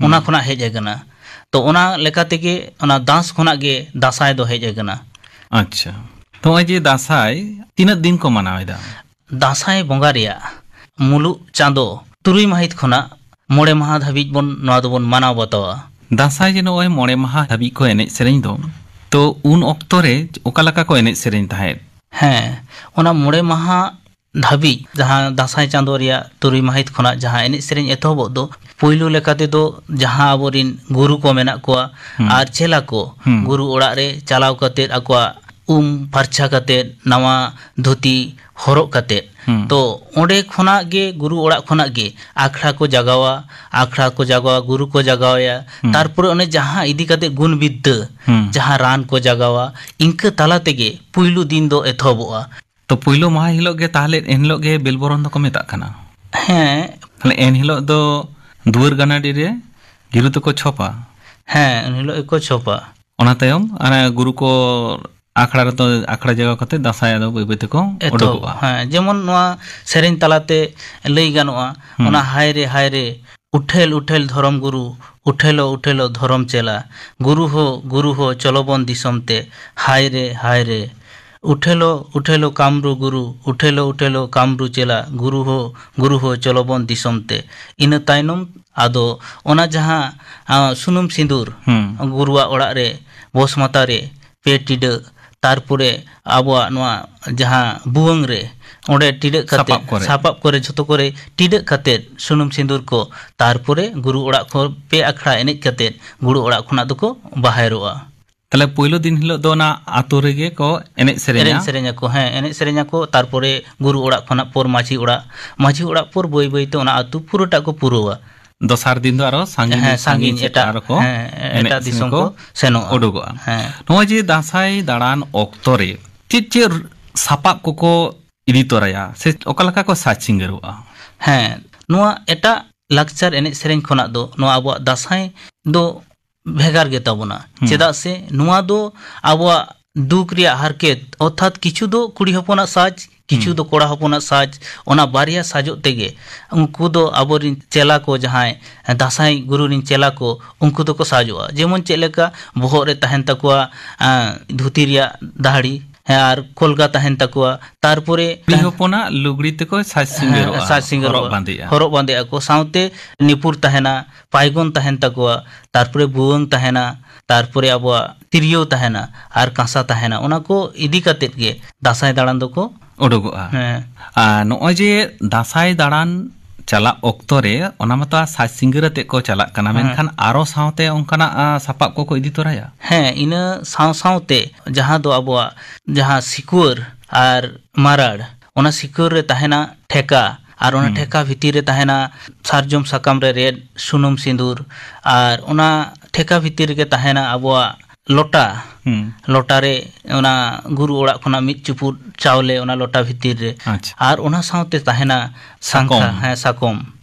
ᱚᱱᱟ ᱦᱩᱸ᱾ ᱠᱷᱚᱱᱟᱜ ᱦᱮᱡ ᱟᱠᱟᱱᱟ᱾ ᱛᱚ, ᱚᱱᱟ ᱞᱮᱠᱟ ᱛᱮᱜᱮ ᱚᱱᱟ ᱫᱟᱸᱥ ᱠᱷᱚᱱᱟᱜ ᱜᱮ ᱫᱟᱸᱥᱟᱭ ᱫᱚ ᱦᱮᱡ ᱟᱠᱟᱱᱟ᱾ ᱟᱪᱪᱷᱟ᱾ ᱛᱚ, ᱱᱚᱜᱼᱚᱭ ᱡᱮ ᱫᱟᱸᱥᱟᱭ ᱛᱤᱱᱟᱹᱜ ᱫᱤᱱ ᱠᱚ ᱢᱟᱱᱟᱣ ᱮᱫᱟ? ᱫᱟᱸᱥᱟᱭ ᱵᱚᱸᱜᱟ ᱨᱮᱭᱟᱜ ᱢᱩᱞᱩᱜ ᱪᱟᱸᱫᱚ ᱛᱩᱨᱩᱭ ᱢᱟᱹᱦᱤᱛ ᱠᱷᱚᱱᱟᱜ ᱢᱚᱬᱮ ᱢᱟᱦᱟ ᱫᱷᱟᱹᱵᱤᱡ ᱵᱚᱱ, ᱱᱚᱣᱟ ᱫᱚᱵᱚᱱ ᱢᱟᱱᱟᱣ ᱵᱟᱛᱟᱣᱟ᱾ ᱫᱟᱸᱥᱟᱭ ᱡᱮ ᱱᱚᱜᱼᱚᱭ ᱢᱚᱬᱮ ᱢᱟᱦᱟ ᱫᱷᱟᱹᱵᱤᱡ ᱠᱚ ᱮᱱᱮᱡ ᱥᱮᱨᱮᱧ ᱫᱚ, ᱛᱚ, ᱩᱱ ᱚᱠᱛᱚ ᱨᱮ ᱚᱠᱟ ᱞᱮᱠᱟ ᱠᱚ ᱮᱱᱮᱡ ᱥᱮᱨᱮᱧ ᱛᱟᱦᱮᱸᱫ? ᱦᱮᱸ, ᱚᱱᱟ ᱢᱚᱬᱮ ᱢᱟᱦᱟ ᱫᱷᱟᱹᱵᱤᱡ, ᱡᱟᱦᱟᱸ ᱫᱟᱸᱥᱟᱭ ᱪᱟᱸᱫᱚ ᱨᱮᱭᱟᱜ ᱛᱩᱨᱩᱭ ᱢᱟᱹᱦᱤᱛ ᱠᱷᱚᱱᱟᱜ ᱡᱟᱦᱟᱸ ᱮᱱᱮᱡ ᱥᱮᱨᱮᱧ ᱮᱛᱚᱦᱚᱵᱚᱜ ᱫᱚ, ᱯᱩᱭᱞᱩ ᱞᱮᱠᱟ ᱛᱮᱫᱚ ᱡᱟᱦᱟᱸ ᱟᱵᱚᱨᱤᱱ ᱜᱩᱨᱩ ᱠᱚ ᱢᱮᱱᱟᱜ ᱠᱚᱣᱟ, ᱦᱩᱸ᱾ ᱟᱨ ᱪᱮᱞᱟ ᱠᱚ, ᱦᱩᱸ᱾ ᱜᱩᱨᱩ ᱚᱲᱟᱜ ᱨᱮ ᱪᱟᱞᱟᱣ ᱠᱟᱛᱮᱫ ᱟᱠᱚᱣᱟᱜ ᱩᱢ ᱯᱷᱟᱨᱪᱟ ᱠᱟᱛᱮᱫ, ᱱᱟᱣᱟ ᱫᱷᱩᱛᱤ ᱦᱚᱨᱚᱜ ᱠᱟᱛᱮᱫ᱾ ᱦᱩᱸ᱾ ᱛᱚ ᱚᱸᱰᱮ ᱠᱷᱚᱱᱟᱜ ᱜᱮ, ᱜᱩᱨᱩ ᱚᱲᱟᱜ ᱠᱷᱚᱱᱟᱜ ᱜᱮ ᱟᱠᱷᱲᱟ ᱠᱚ ᱡᱟᱜᱟᱣᱟ, ᱟᱠᱷᱲᱟ ᱠᱚ ᱡᱟᱜᱟᱣᱟ, ᱜᱩᱨᱩ ᱠᱚ ᱡᱟᱜᱟᱣᱭᱟ᱾ ᱦᱩᱸ᱾ ᱛᱟᱨᱯᱚᱨᱮ ᱚᱱᱮ ᱡᱟᱦᱟᱸ ᱤᱫᱤ ᱠᱟᱛᱮᱫ ᱜᱩᱱ ᱵᱤᱫᱽᱫᱟᱹ, ᱦᱩᱸ᱾ ᱡᱟᱦᱟᱸ ᱨᱟᱱ ᱠᱚ ᱡᱟᱜᱟᱣᱟ, ᱤᱱᱠᱟᱹ ᱛᱟᱞᱟ ᱛᱮᱜᱮ ᱯᱩᱭᱞᱩ ᱫᱤᱱ ᱫᱚ ᱮᱛᱚᱦᱚᱵᱚᱜᱼᱟ᱾ ᱛᱚ ᱯᱩᱭᱞᱩ ᱢᱟᱦᱟ ᱦᱤᱞᱳᱜ ᱜᱮ ᱛᱟᱦᱞᱮ ᱮᱱ ᱦᱤᱞᱳᱜ ᱜᱮ ᱵᱮᱞᱵᱚᱨᱚᱱ ᱫᱚᱠᱚ ᱢᱮᱛᱟᱜ ᱠᱟᱱᱟ? ᱦᱮᱸ᱾ ᱛᱟᱦᱞᱮ ᱮᱱ ᱦᱤᱞᱳᱜ ᱫᱚ ᱫᱩᱣᱟᱹᱨ ᱜᱟᱱᱟᱰᱤ ᱨᱮ ᱜᱤᱨᱩ ᱫᱚᱠᱚ ᱪᱷᱚᱯᱟ? ᱦᱮᱸ, ᱮᱱ ᱦᱤᱞᱳᱜ ᱜᱮᱠᱚ ᱪᱷᱚᱯᱟ᱾ ᱚᱱᱟ ᱛᱟᱭᱚᱢ ᱚᱱᱟ ᱜᱩᱨᱩ ᱠᱚ ᱟᱠᱷᱲᱟ ᱨᱮᱫᱚ, ᱟᱠᱷᱲᱟ ᱡᱟᱭᱜᱟ ᱠᱟᱛᱮ ᱫᱟᱸᱥᱟᱭ ᱟᱫᱚ ᱵᱟᱹᱭ ᱵᱟᱹᱭ ᱛᱮᱠᱚ ᱮᱛᱚᱦᱚᱵ, ᱩᱰᱩᱠᱚᱜᱼᱟ᱾ ᱦᱮᱸ, ᱡᱮᱢᱚᱱ ᱱᱚᱣᱟ ᱥᱮᱨᱮᱧ ᱛᱟᱞᱟᱛᱮ ᱞᱟᱹᱭ ᱜᱟᱱᱚᱜᱼᱟ, ᱦᱩᱸ᱾ ᱚᱱᱟ ᱦᱟᱭ ᱨᱮ, ᱦᱟᱭ ᱨᱮ, ᱩᱴᱷᱮᱞ, ᱩᱴᱷᱮᱞ ᱫᱷᱚᱨᱚᱢ ᱜᱩᱨᱩ, ᱩᱴᱷᱮᱞᱚ, ᱩᱴᱷᱮᱞᱚ ᱫᱷᱚᱨᱚᱢ ᱪᱮᱞᱟ, ᱜᱩᱨᱩ ᱦᱳ, ᱜᱩᱨᱩ ᱦᱳ, ᱪᱚᱞᱚ ᱵᱚᱱ ᱫᱤᱥᱚᱢ ᱛᱮ, ᱦᱟᱭ ᱨᱮ, ᱦᱟᱭ ᱨᱮ, ᱩᱴᱷᱮᱞᱚ, ᱩᱴᱷᱮᱞᱚ ᱠᱟᱢᱨᱩ ᱜᱩᱨᱩ, ᱩᱴᱷᱮᱞᱚ, ᱩᱴᱷᱮᱞᱚ ᱠᱟᱢᱨᱩ ᱪᱮᱞᱟ, ᱜᱩᱨᱩ ᱦᱳ, ᱜᱩᱨᱩ ᱦᱳ, ᱪᱚᱞᱚ ᱵᱚᱱ ᱫᱤᱥᱚᱢ ᱛᱮ᱾ ᱤᱱᱟᱹ ᱛᱟᱭᱱᱚᱢ ᱟᱫᱚ ᱚᱱᱟ ᱡᱟᱦᱟᱸ, ᱟ, ᱥᱩᱱᱩᱢ ᱥᱤᱸᱫᱩᱨ, ᱦᱩᱸ᱾ ᱜᱩᱨᱩᱣᱟᱜ ᱚᱲᱟᱜ ᱨᱮ ᱵᱚᱥᱢᱟᱛᱟ ᱨᱮ ᱯᱮ ᱴᱤᱰᱟᱹᱜ, ᱛᱟᱨᱯᱚᱨᱮ ᱟᱵᱚᱣᱟᱜ ᱱᱚᱣᱟ ᱡᱟᱦᱟᱸ ᱵᱷᱩᱣᱟᱹᱝ ᱨᱮ, ᱚᱸᱰᱮ ᱴᱤᱰᱟᱹᱜ ᱠᱟᱛᱮ, ᱥᱟᱯᱟᱵ ᱠᱚᱨᱮ᱾ ᱥᱟᱯᱟᱵ ᱠᱚᱨᱮ ᱡᱷᱚᱛᱚ ᱠᱚᱨᱮ ᱴᱤᱰᱟᱹᱜ ᱠᱟᱛᱮ ᱥᱩᱱᱩᱢ ᱥᱤᱸᱫᱩᱨ ᱠᱚ, ᱛᱟᱨᱯᱚᱨᱮ ᱜᱩᱨᱩ ᱚᱲᱟᱜ ᱠᱷᱚᱱ ᱯᱮ ᱟᱠᱷᱲᱟ ᱮᱱᱮᱡ ᱠᱟᱛᱮ ᱜᱩᱨᱩ ᱚᱲᱟᱜ ᱠᱷᱚᱱᱟᱜ ᱫᱚᱠᱚ ᱵᱟᱦᱮᱨᱚᱜᱼᱟ᱾ ᱛᱟᱦᱞᱮ ᱯᱩᱭᱞᱩ ᱫᱤᱱ ᱦᱤᱞᱳᱜ ᱫᱚ ᱚᱱᱟ ᱟᱛᱳ ᱨᱮᱜᱮ ᱠᱚ ᱮᱱᱮᱡ ᱥᱮᱨᱮᱧᱟ? ᱮᱱᱮᱡ ᱥᱮᱨᱮᱧ ᱟᱠᱚ, ᱦᱮᱸ, ᱮᱱᱮᱡ ᱥᱮᱨᱮᱧ ᱟᱠᱚ᱾ ᱛᱟᱨᱯᱚᱨᱮ ᱜᱩᱨᱩ ᱚᱲᱟᱜ ᱠᱷᱚᱱᱟᱜ ᱯᱚᱨ ᱢᱟᱹᱡᱷᱤ ᱚᱲᱟᱜ, ᱢᱟᱹᱡᱷᱤ ᱚᱲᱟᱜ ᱯᱚᱨ ᱵᱟᱹᱭ ᱵᱟᱹᱭ ᱛᱮ ᱚᱱᱟ ᱟᱹᱛᱩ ᱯᱩᱨᱟᱹᱴᱟᱜ ᱠᱚ ᱯᱩᱨᱟᱹᱣᱟ᱾ ᱫᱚᱥᱟᱨ ᱫᱤᱱ ᱫᱚ ᱟᱨᱚ ᱥᱟᱺᱜᱤᱧ, ᱦᱮᱸ, ᱥᱟᱺᱜᱤᱧ ᱥᱟᱺᱜᱤᱧ ᱥᱮᱫ ᱮᱴᱟᱜ, ᱟᱨᱚ ᱠᱚ ᱦᱮᱸ, ᱮᱱᱮᱡ ᱮᱴᱟᱜ ᱥᱮᱨᱮᱧ ᱫᱤᱥᱚᱢ ᱠᱚ ᱠᱚ ᱥᱮᱱᱚᱜᱼᱟ᱾ ᱩᱰᱩᱠᱚᱜᱼᱟ᱾ ᱦᱮᱸ᱾ ᱱᱚᱜᱼᱚᱭ ᱡᱮ ᱫᱟᱸᱥᱟᱭ ᱫᱟᱬᱟᱱ ᱚᱠᱛᱚ ᱨᱮ ᱪᱮᱫ ᱪᱮᱫ ᱥᱟᱯᱟᱵ ᱠᱚᱠᱚ ᱤᱫᱤ ᱛᱚᱨᱟᱭᱟ ᱥᱮ ᱚᱠᱟ ᱞᱮᱠᱟ ᱠᱚ ᱥᱟᱡᱽ ᱥᱤᱸᱜᱟᱹᱨᱚᱜᱼᱟ? ᱦᱮᱸ, ᱱᱚᱣᱟ ᱮᱴᱟᱜ ᱞᱟᱠᱪᱟᱨ ᱮᱱᱮᱡ ᱥᱮᱨᱮᱧ ᱠᱷᱚᱱᱟᱜ ᱫᱚ ᱱᱚᱣᱟ ᱟᱵᱚᱣᱟᱜ ᱫᱟᱸᱥᱟᱭ ᱫᱚ ᱵᱷᱮᱜᱟᱨ ᱜᱮ ᱛᱟᱵᱚᱱᱟ᱾ ᱦᱩᱸ᱾ ᱪᱮᱫᱟᱜ ᱥᱮ ᱱᱚᱣᱟ ᱫᱚ ᱟᱵᱚᱣᱟᱜ ᱫᱩᱠ ᱨᱮᱭᱟᱜ ᱦᱟᱨᱠᱮᱛ, ᱚᱨᱛᱷᱟᱛ ᱠᱤᱪᱷᱩ ᱫᱚ ᱠᱩᱲᱤ ᱦᱚᱯᱚᱱᱟᱜ ᱥᱟᱡᱽ, ᱠᱤᱪᱷᱩ ᱦᱩᱸ᱾ ᱫᱚ ᱠᱚᱲᱟ ᱦᱚᱯᱚᱱᱟᱜ ᱥᱟᱡᱽ, ᱚᱱᱟ ᱵᱟᱨᱭᱟ ᱥᱟᱡᱚᱜ ᱛᱮᱜᱮ ᱩᱱᱠᱩ ᱫᱚ ᱟᱵᱚᱨᱤᱱ ᱪᱮᱞᱟ ᱠᱚ, ᱡᱟᱦᱟᱸᱭ ᱫᱟᱸᱥᱟᱭ ᱜᱩᱨᱩ ᱨᱤᱱ ᱪᱮᱞᱟ ᱠᱚ, ᱩᱱᱠᱩ ᱫᱚᱠᱚ ᱥᱟᱡᱚᱜᱼᱟ᱾ ᱡᱮᱢᱚᱱ ᱪᱮᱫ ᱞᱮᱠᱟ ᱵᱚᱦᱚᱜ ᱨᱮ ᱛᱟᱦᱮᱱ ᱛᱟᱠᱚᱣᱟ, ᱟᱸ, ᱫᱷᱩᱛᱤ ᱨᱮᱭᱟᱜ ᱫᱟᱦᱲᱤ, ᱦᱮᱸ, ᱟᱨ ᱠᱚᱞᱜᱟ ᱛᱟᱦᱮᱱ ᱛᱟᱠᱚᱣᱟ, ᱛᱟᱨᱯᱚᱨᱮ ᱠᱩᱲᱤ ᱦᱚᱯᱚᱱᱟᱜ ᱞᱩᱜᱽᱲᱤ ᱛᱮᱠᱚ ᱥᱟᱡᱽ ᱥᱤᱸᱜᱟᱹᱨᱚᱜᱼᱟ, ᱦᱮᱸ, ᱥᱟᱡᱽ ᱥᱤᱸᱜᱟᱹᱨᱚᱜᱼᱟ, ᱦᱚᱨᱚᱜ ᱵᱟᱸᱫᱮᱜᱼᱟ᱾ ᱦᱚᱨᱚᱜ ᱵᱟᱸᱫᱮᱜ ᱟᱠᱚ, ᱥᱟᱶᱛᱮ ᱱᱤᱯᱩᱨ ᱛᱟᱦᱮᱱᱟ, ᱯᱟᱭᱜᱚᱱ ᱛᱟᱦᱮᱱ ᱛᱟᱠᱚᱣᱟ, ᱛᱟᱨᱯᱚᱨᱮ ᱵᱷᱩᱣᱟᱹᱝ ᱛᱟᱦᱮᱱᱟ, ᱛᱟᱨᱯᱚᱨᱮ ᱟᱵᱚᱣᱟᱜ ᱛᱤᱨᱭᱳ ᱛᱟᱦᱮᱱᱟ ᱟᱨ ᱠᱟᱸᱥᱟ ᱛᱟᱦᱮᱱᱟ᱾ ᱚᱱᱟ ᱠᱚ ᱤᱫᱤ ᱠᱟᱛᱮᱫ ᱜᱮ ᱫᱟᱸᱥᱟᱭ ᱫᱟᱬᱟᱱ ᱫᱚᱠᱚ ᱩᱰᱩᱠᱚᱜᱼᱟ᱾ ᱦᱮᱸ᱾ ᱟᱨ ᱱᱚᱜᱼᱚᱭ ᱡᱮ ᱫᱟᱸᱥᱟᱭ ᱫᱟᱬᱟᱱ ᱪᱟᱞᱟᱜ ᱚᱠᱛᱚ ᱨᱮ ᱚᱱᱟ ᱢᱟᱛᱚ ᱥᱟᱡᱽ ᱥᱤᱸᱜᱟᱹᱨ ᱟᱛᱮᱫ ᱠᱚ ᱪᱟᱞᱟᱜ ᱠᱟᱱᱟ, ᱦᱮᱸ᱾ ᱢᱮᱱᱠᱷᱟᱱ ᱟᱨᱚ ᱥᱟᱶᱛᱮ ᱚᱱᱠᱟᱱᱟᱜ, ᱟ, ᱥᱟᱯᱟᱵ ᱠᱚᱠᱚ ᱤᱫᱤ ᱛᱚᱨᱟᱭᱟ? ᱦᱮᱸ, ᱤᱱᱟᱹ ᱥᱟᱶ ᱥᱟᱶᱛᱮ ᱡᱟᱦᱟᱸ ᱫᱚ ᱟᱵᱚᱣᱟᱜ ᱡᱟᱦᱟᱸ ᱥᱤᱠᱩᱣᱟᱹᱨ ᱟᱨ ᱢᱟᱨᱟᱲ, ᱚᱱᱟ ᱥᱤᱠᱩᱣᱟᱹᱨ ᱨᱮ ᱛᱟᱦᱮᱱᱟ ᱴᱷᱮᱠᱟ, ᱟᱨ ᱚᱱᱟ ᱦᱩᱸ᱾ ᱴᱷᱮᱠᱟ ᱵᱷᱤᱛᱤᱨ ᱨᱮ ᱛᱟᱦᱮᱱᱟ ᱥᱟᱨᱡᱚᱢ ᱥᱟᱠᱟᱢ ᱨᱮ ᱨᱮᱫ ᱥᱩᱱᱩᱢ ᱥᱤᱸᱫᱩᱨ, ᱟᱨ ᱚᱱᱟ ᱴᱷᱮᱠᱟ ᱵᱷᱤᱛᱤᱨ ᱨᱮᱜᱮ ᱛᱟᱦᱮᱱᱟ ᱟᱵᱚᱣᱟᱜ ᱞᱚᱴᱟ᱾ ᱦᱩᱸ᱾ ᱞᱚᱴᱟ ᱨᱮ ᱚᱱᱟ ᱜᱩᱨᱩ ᱚᱲᱟᱜ ᱠᱷᱚᱱᱟᱜ ᱢᱤᱫ ᱪᱩᱯᱩᱫ ᱪᱟᱣᱞᱮ ᱚᱱᱟ ᱞᱚᱴᱟ ᱵᱷᱤᱛᱤᱨ ᱨᱮ᱾ ᱟᱪᱪᱷᱟ᱾ ᱟᱨ ᱚᱱᱟ ᱥᱟᱶᱛᱮ ᱛᱟᱦᱮᱱᱟ ᱥᱟᱝᱠᱷᱟ, ᱥᱟᱠᱚᱢ᱾ ᱦᱮᱸ, ᱥᱟᱠᱚᱢ᱾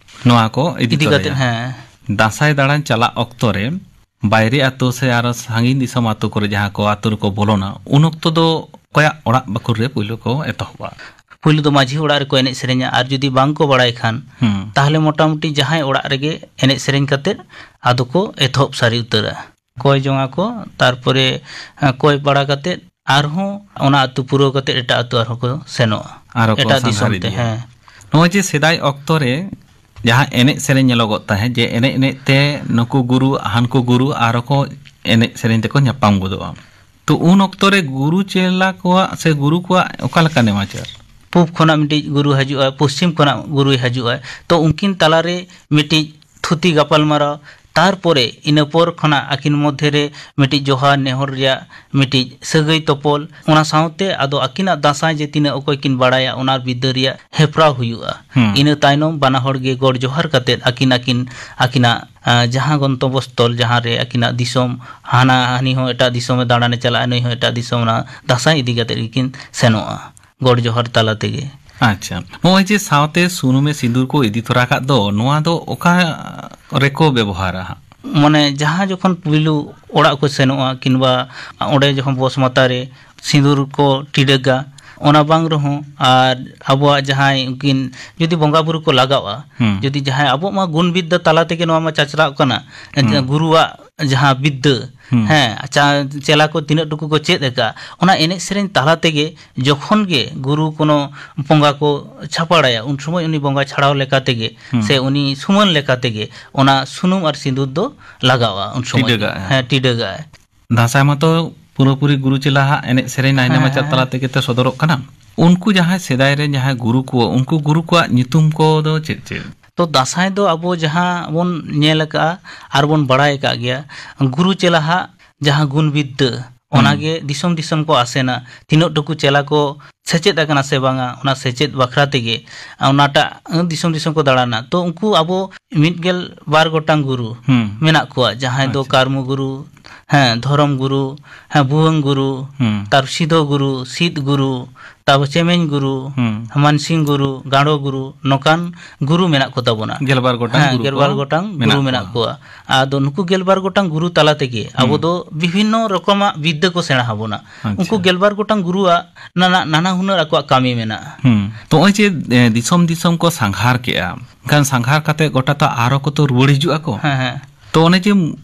ᱱᱚᱣᱟ ᱠᱚ ᱤᱫᱤ ᱤᱫᱤ ᱠᱟᱛᱮ, ᱛᱚᱨᱟᱭᱟ᱾ ᱦᱮᱸ᱾ ᱫᱟᱸᱥᱟᱭ ᱫᱟᱬᱟᱱ ᱪᱟᱞᱟᱜ ᱚᱠᱛᱚ ᱨᱮ ᱵᱟᱭᱨᱮ ᱟᱛᱳ ᱥᱮ ᱟᱨᱚ ᱥᱟᱺᱜᱤᱧ ᱫᱤᱥᱚᱢ ᱟᱛᱳ ᱠᱚᱨᱮ ᱡᱟᱦᱟᱸ ᱠᱚ ᱟᱛᱳ ᱨᱮᱠᱚ ᱵᱚᱞᱚᱱᱟ, ᱩᱱ ᱚᱠᱛᱚ ᱫᱚ ᱚᱠᱚᱭᱟᱜ ᱚᱲᱟᱜ ᱵᱟᱠᱷᱳᱞ ᱨᱮ ᱯᱩᱭᱞᱩ ᱠᱚ ᱮᱛᱚᱦᱚᱵᱟ? ᱯᱩᱭᱞᱩ ᱫᱚ ᱢᱟᱹᱡᱷᱤ ᱚᱲᱟᱜ ᱨᱮᱠᱚ ᱮᱱᱮᱡ ᱥᱮᱨᱮᱧᱟ, ᱟᱨ ᱡᱩᱫᱤ ᱵᱟᱝ ᱠᱚ ᱵᱟᱲᱟᱭ ᱠᱷᱟᱱ, ᱦᱩᱸ᱾ ᱛᱟᱦᱞᱮ ᱢᱚᱴᱟᱢᱩᱴᱤ ᱡᱟᱦᱟᱸᱭ ᱚᱲᱟᱜ ᱨᱮᱜᱮ ᱮᱱᱮᱡ ᱥᱮᱨᱮᱧ ᱠᱟᱛᱮ ᱟᱫᱚ ᱠᱚ ᱮᱛᱚᱦᱚᱵ ᱥᱟᱹᱨᱤ ᱩᱛᱟᱹᱨᱟ᱾ ᱠᱚᱭ ᱡᱚᱝᱟ ᱠᱚ, ᱛᱟᱨᱯᱚᱨᱮ, ᱦᱮᱸ, ᱠᱚᱭ ᱵᱟᱲᱟ ᱠᱟᱛᱮ ᱟᱨᱦᱚᱸ ᱚᱱᱟ ᱟᱹᱛᱩ ᱯᱩᱨᱟᱹᱣ ᱠᱟᱛᱮ ᱮᱴᱟᱜ ᱟᱹᱛᱩ ᱟᱨᱦᱚᱸ ᱠᱚ ᱥᱮᱱᱚᱜᱼᱟ᱾ ᱟᱨᱦᱚᱸ ᱠᱚ ᱮᱴᱟᱜ ᱥᱟᱸᱜᱷᱟᱨ ᱫᱤᱥᱚᱢ ᱛᱮ, ᱤᱫᱤᱭᱟ᱾ ᱦᱮᱸ᱾ ᱱᱚᱜᱼᱚᱭ ᱡᱮ ᱥᱮᱫᱟᱭ ᱚᱠᱛᱚ ᱨᱮ ᱡᱟᱦᱟᱸ ᱮᱱᱮᱡ ᱥᱮᱨᱮᱧ ᱧᱮᱞᱚᱜᱚᱜ ᱛᱟᱦᱮᱸᱫ, ᱡᱮ ᱮᱱᱮᱡ ᱮᱱᱮᱡ ᱛᱮ ᱱᱩᱠᱩ ᱜᱩᱨᱩ ᱦᱟᱱᱠᱩ ᱜᱩᱨᱩ ᱟᱨᱦᱚᱸ ᱠᱚ ᱮᱱᱮᱡ ᱥᱮᱨᱮᱧ ᱛᱮᱠᱚ ᱧᱟᱯᱟᱢ ᱜᱚᱫᱚᱜᱼᱟ, ᱛᱚ ᱩᱱ ᱚᱠᱛᱚ ᱨᱮ ᱜᱩᱨᱩ ᱪᱮᱞᱟ ᱠᱚᱣᱟᱜ ᱥᱮ ᱜᱩᱨᱩ ᱠᱚᱣᱟᱜ ᱚᱠᱟ ᱞᱮᱠᱟ ᱱᱮᱢᱟᱪᱟᱨ? ᱯᱩᱵ ᱠᱷᱚᱱᱟᱜ ᱢᱤᱫᱴᱤᱡ ᱜᱩᱨᱩ ᱦᱤᱡᱩᱜᱼᱟ, ᱯᱚᱥᱪᱤᱢ ᱠᱷᱚᱱᱟᱜ ᱜᱩᱨᱩᱭ ᱦᱤᱡᱩᱜᱼᱟ, ᱛᱚ ᱩᱱᱠᱤᱱ ᱛᱟᱞᱟᱨᱮ ᱢᱤᱫᱴᱤᱡ ᱛᱷᱩᱛᱤ ᱜᱟᱯᱟᱞᱢᱟᱨᱟᱣ, ᱛᱟᱨᱯᱚᱨᱮ ᱤᱱᱟᱹ ᱯᱚᱨ ᱠᱷᱚᱱᱟᱜ ᱟᱹᱠᱤᱱ ᱢᱚᱫᱽᱫᱷᱮ ᱨᱮ ᱢᱤᱫᱴᱤᱡ ᱡᱚᱦᱟᱨ ᱱᱮᱦᱚᱨ ᱨᱮᱭᱟᱜ ᱢᱤᱫᱴᱤᱡ ᱥᱟᱹᱜᱟᱹᱭ ᱛᱚᱯᱚᱞ, ᱚᱱᱟ ᱥᱟᱶᱛᱮ ᱟᱫᱚ ᱟᱹᱠᱤᱱᱟᱜ ᱫᱟᱸᱥᱟᱭ ᱡᱮ ᱛᱤᱱᱟᱹᱜ ᱚᱠᱚᱭ ᱠᱤᱱ ᱵᱟᱲᱟᱭᱟ ᱚᱱᱟ ᱵᱤᱫᱽᱫᱟᱹ ᱨᱮᱭᱟᱜ ᱦᱮᱯᱨᱟᱣ ᱦᱩᱭᱩᱜᱼᱟ᱾ ᱦᱩᱸ᱾ ᱤᱱᱟᱹ ᱛᱟᱭᱱᱚᱢ ᱵᱟᱱᱟ ᱦᱚᱲ ᱜᱮ ᱜᱚᱰ ᱡᱚᱦᱟᱨ ᱠᱟᱛᱮᱫ ᱟᱹᱠᱤᱱ, ᱟᱹᱠᱤᱱ, ᱟᱹᱠᱤᱱᱟᱜ, ᱟ, ᱡᱟᱦᱟᱸ ᱜᱚᱱᱛᱚᱵᱚᱥᱛᱷᱚᱞ, ᱡᱟᱦᱟᱸ ᱨᱮ ᱟᱹᱠᱤᱱᱟᱜ ᱫᱤᱥᱚᱢ, ᱦᱟᱱᱟ, ᱦᱟᱹᱱᱤ ᱦᱚᱸ ᱮᱴᱟᱜ ᱫᱤᱥᱚᱢᱮ ᱫᱟᱬᱟᱱᱮ ᱪᱟᱞᱟᱜᱼᱟ, ᱱᱩᱭ ᱦᱚᱸ ᱮᱴᱟᱜ ᱫᱤᱥᱚᱢ, ᱚᱱᱟ ᱫᱟᱸᱥᱟᱭ ᱤᱫᱤ ᱠᱟᱛᱮᱫ ᱜᱮᱠᱤᱱ ᱥᱮᱱᱚᱜᱼᱟ ᱜᱚᱰ ᱡᱚᱦᱟᱨ ᱛᱟᱞᱟ ᱛᱮᱜᱮ᱾ ᱟᱪᱪᱷᱟ, ᱱᱚᱜᱼᱚᱭ ᱡᱮ ᱥᱟᱶᱛᱮ ᱥᱩᱱᱩᱢᱮ ᱥᱤᱸᱫᱩᱨ ᱠᱚ ᱤᱫᱤ ᱛᱚᱨᱟ ᱠᱟᱜ ᱫᱚ, ᱱᱚᱣᱟ ᱫᱚ ᱚᱠᱟ ᱨᱮᱠᱚ ᱵᱮᱵᱚᱦᱟᱨᱟ ᱦᱟᱸᱜ? ᱢᱟᱱᱮ ᱡᱟᱦᱟᱸ ᱡᱚᱠᱷᱚᱱ ᱯᱩᱭᱞᱩ ᱚᱲᱟᱜ ᱠᱚ ᱥᱮᱱᱚᱜᱼᱟ, ᱠᱤᱝᱵᱟ ᱚᱸᱰᱮ ᱡᱚᱠᱷᱚᱱ ᱵᱚᱥ ᱢᱟᱛᱟ ᱨᱮ ᱥᱤᱸᱫᱩᱨ ᱠᱚ ᱴᱤᱰᱟᱹᱜᱟ, ᱚᱱᱟ ᱵᱟᱝ ᱨᱮᱦᱚᱸ ᱟᱨ ᱟᱵᱚᱣᱟᱜ ᱡᱟᱦᱟᱸᱭ ᱩᱱᱠᱤᱱ ᱡᱩᱫᱤ ᱵᱚᱸᱜᱟ ᱵᱩᱨᱩ ᱠᱚ ᱞᱟᱜᱟᱣᱟ, ᱦᱩᱸ᱾ ᱡᱩᱫᱤ ᱡᱟᱦᱟᱸᱭ, ᱟᱵᱚᱣᱟᱜ ᱢᱟ ᱜᱩᱱ ᱵᱤᱫᱽᱫᱟᱹ ᱛᱟᱞᱟ ᱛᱮᱜᱮ ᱱᱚᱣᱟ ᱢᱟ ᱪᱟᱪᱞᱟᱜ ᱠᱟᱱᱟ, ᱦᱩᱸ᱾ ᱜᱩᱨᱩᱣᱟᱜ ᱡᱟᱦᱟᱸ ᱵᱤᱫᱽᱫᱟᱹ, ᱦᱩᱸ᱾ ᱦᱮᱸ, ᱪᱟ-, ᱪᱮᱞᱟ ᱠᱚ ᱛᱤᱱᱟᱹᱜ ᱴᱩᱠᱩ ᱠᱚ ᱪᱮᱫ ᱟᱠᱟᱫ, ᱚᱱᱟ ᱮᱱᱮᱡ ᱥᱮᱨᱮᱧ ᱛᱟᱞᱟ ᱛᱮᱜᱮ ᱡᱚᱠᱷᱚᱱ ᱜᱮ ᱜᱩᱨᱩ ᱠᱳᱱᱳ ᱵᱚᱸᱜᱟ ᱠᱚ ᱪᱷᱟᱯᱟᱲᱟᱭᱟ, ᱩᱱ ᱥᱚᱢᱚᱭ ᱩᱱᱤ ᱵᱚᱸᱜᱟ ᱪᱷᱟᱲᱟᱣ ᱞᱮᱠᱟ ᱛᱮᱜᱮ ᱦᱩᱸ᱾ ᱥᱮ ᱩᱱᱤ ᱥᱩᱢᱟᱹᱱ ᱞᱮᱠᱟ ᱛᱮᱜᱮ ᱚᱱᱟ ᱥᱩᱱᱩᱢ ᱟᱨ ᱥᱤᱸᱫᱩᱨ ᱫᱚ ᱞᱟᱜᱟᱣᱟ ᱩᱱ ᱥᱚᱢᱚᱭ ᱜᱮ᱾ ᱴᱤᱰᱟᱹᱜᱟᱜᱼᱟ᱾ ᱦᱮᱸ, ᱴᱤᱰᱟᱹᱜᱟᱜᱼᱟᱭ᱾ ᱫᱟᱸᱥᱟᱭ ᱢᱟᱛᱚ ᱯᱩᱨᱟᱹᱯᱩᱨᱤ ᱜᱩᱨᱩ ᱪᱮᱞᱟ ᱦᱟᱜ ᱮᱱᱮᱡ ᱥᱮᱨᱮᱧ ᱱᱟᱭᱱᱟ ᱦᱮᱸ, ᱢᱟᱪᱟᱨ ᱦᱮᱸ, ᱛᱟᱞᱟ ᱦᱮᱸ᱾ ᱛᱮᱜᱮ ᱛᱚ ᱥᱚᱫᱚᱨᱚᱜ ᱠᱟᱱᱟ᱾ ᱩᱱᱠᱩ ᱡᱟᱦᱟᱸᱭ ᱥᱮᱫᱟᱭ ᱨᱮ ᱡᱟᱦᱟᱸᱭ ᱜᱩᱨᱩ ᱠᱚ, ᱩᱱᱠᱩ ᱜᱩᱨᱩ ᱠᱚᱣᱟᱜ ᱧᱩᱛᱩᱢ ᱠᱚᱫᱚ ᱪᱮᱫ ᱪᱮᱫ? ᱛᱚ ᱫᱟᱸᱥᱟᱭ ᱫᱚ ᱟᱵᱚ ᱡᱟᱦᱟᱸ ᱵᱚᱱ ᱧᱮᱞ ᱟᱠᱟᱫᱼᱟ ᱟᱨ ᱵᱚᱱ ᱵᱟᱲᱟᱭ ᱟᱠᱟᱫ ᱜᱮᱭᱟ, ᱜᱩᱨᱩ ᱪᱮᱞᱟ ᱦᱟᱜ ᱡᱟᱦᱟᱸ ᱜᱩᱱ ᱵᱤᱫᱽᱫᱟᱹ, ᱦᱩᱸ᱾ ᱚᱱᱟᱜᱮ ᱫᱤᱥᱚᱢ ᱫᱤᱥᱚᱢ ᱠᱚ ᱟᱥᱮᱱᱟ᱾ ᱛᱤᱱᱟᱹᱜ ᱴᱩᱠᱩ ᱪᱮᱞᱟ ᱠᱚ ᱥᱮᱪᱮᱫ ᱟᱠᱟᱱᱟ ᱥᱮ ᱵᱟᱝᱟ, ᱚᱱᱟ ᱥᱮᱪᱮᱫ ᱵᱟᱠᱷᱨᱟ ᱛᱮᱜᱮ ᱚᱱᱟᱴᱟᱜ ᱫᱤᱥᱚᱢ ᱫᱤᱥᱚᱢ ᱠᱚ ᱫᱟᱬᱟᱱᱟ᱾ ᱛᱚ ᱩᱱᱠᱩ ᱟᱵᱚ ᱢᱤᱫ ᱜᱮᱞ ᱵᱟᱨ ᱜᱚᱴᱟᱝ ᱜᱩᱨᱩ ᱦᱩᱸ᱾ ᱢᱮᱱᱟᱜ ᱠᱚᱣᱟ, ᱡᱟᱦᱟᱸᱭ ᱫᱚ ᱟᱪᱪᱷᱟ᱾ ᱠᱟᱨᱢᱚ ᱜᱩᱨᱩ, ᱦᱮᱸ, ᱫᱷᱚᱨᱚᱢ ᱜᱩᱨᱩ, ᱦᱮᱸ, ᱵᱷᱩᱣᱟᱹᱝ ᱜᱩᱨᱩ, ᱦᱩᱸ᱾ ᱛᱟᱨᱯᱚᱨ ᱥᱤᱫᱷᱳ ᱜᱩᱨᱩ, ᱥᱤᱫ ᱜᱩᱨᱩ, ᱛᱟᱨᱯᱚᱨ ᱪᱮᱢᱮᱧ ᱜᱩᱨᱩ, ᱦᱩᱸ᱾ ᱢᱟᱱᱥᱤᱝ ᱜᱩᱨᱩ, ᱜᱟᱸᱲᱚ ᱜᱩᱨᱩ, ᱱᱚᱝᱠᱟᱱ ᱜᱩᱨᱩ ᱢᱮᱱᱟᱜ ᱠᱚ ᱛᱟᱵᱚᱱᱟ᱾ ᱜᱮᱞᱵᱟᱨ ᱜᱚᱴᱟᱝ ᱦᱮᱸ, ᱜᱩᱨᱩ ᱜᱮᱞᱵᱟᱨ ᱠᱚ ᱜᱚᱴᱟᱝ ᱜᱩᱨᱩ ᱢᱮᱱᱟᱜ ᱢᱮᱱᱟᱜ ᱠᱚᱣᱟ᱾ ᱠᱚᱣᱟ᱾ ᱟᱫᱚ ᱱᱩᱠᱩ ᱜᱮᱞᱵᱟᱨ ᱜᱚᱴᱟᱝ ᱜᱩᱨᱩ ᱛᱟᱞᱟ ᱛᱮᱜᱮ ᱟᱵᱚ ᱦᱩᱸ᱾ ᱫᱚ ᱵᱤᱵᱷᱤᱱᱱᱚ ᱨᱚᱠᱚᱢᱟᱜ ᱵᱤᱫᱽᱫᱟᱹ ᱠᱚ ᱥᱮᱬᱟ ᱟᱵᱚᱱᱟ᱾ ᱟᱪᱪᱷᱟ᱾ ᱩᱱᱠᱩ ᱜᱮᱞᱵᱟᱨ ᱜᱚᱴᱟᱝ ᱜᱩᱨᱩᱣᱟᱜ ᱱᱟᱱᱟ, ᱱᱟᱱᱟ ᱦᱩᱱᱟᱹᱨ ᱟᱠᱚᱣᱟᱜ ᱠᱟᱹᱢᱤ ᱢᱮᱱᱟᱜᱼᱟ᱾ ᱦᱩᱸ᱾ ᱛᱚ ᱱᱚᱜᱼᱚᱭ ᱡᱮ, ᱮ, ᱫᱤᱥᱚᱢ ᱫᱤᱥᱚᱢ ᱠᱚ ᱥᱟᱸᱜᱷᱟᱨ ᱠᱮᱜᱼᱟ, ᱮᱱᱠᱷᱟᱱ ᱥᱟᱸᱜᱷᱟᱨ ᱠᱟᱛᱮ ᱜᱚᱴᱟ ᱛᱚ ᱟᱨᱚ ᱠᱚ ᱛᱚ ᱨᱩᱣᱟᱹᱲ ᱦᱤᱡᱩᱜ ᱟᱠᱚ᱾ ᱦᱮᱸ, ᱦᱮᱸ᱾ ᱛᱚ ᱚᱱᱮ ᱡᱮ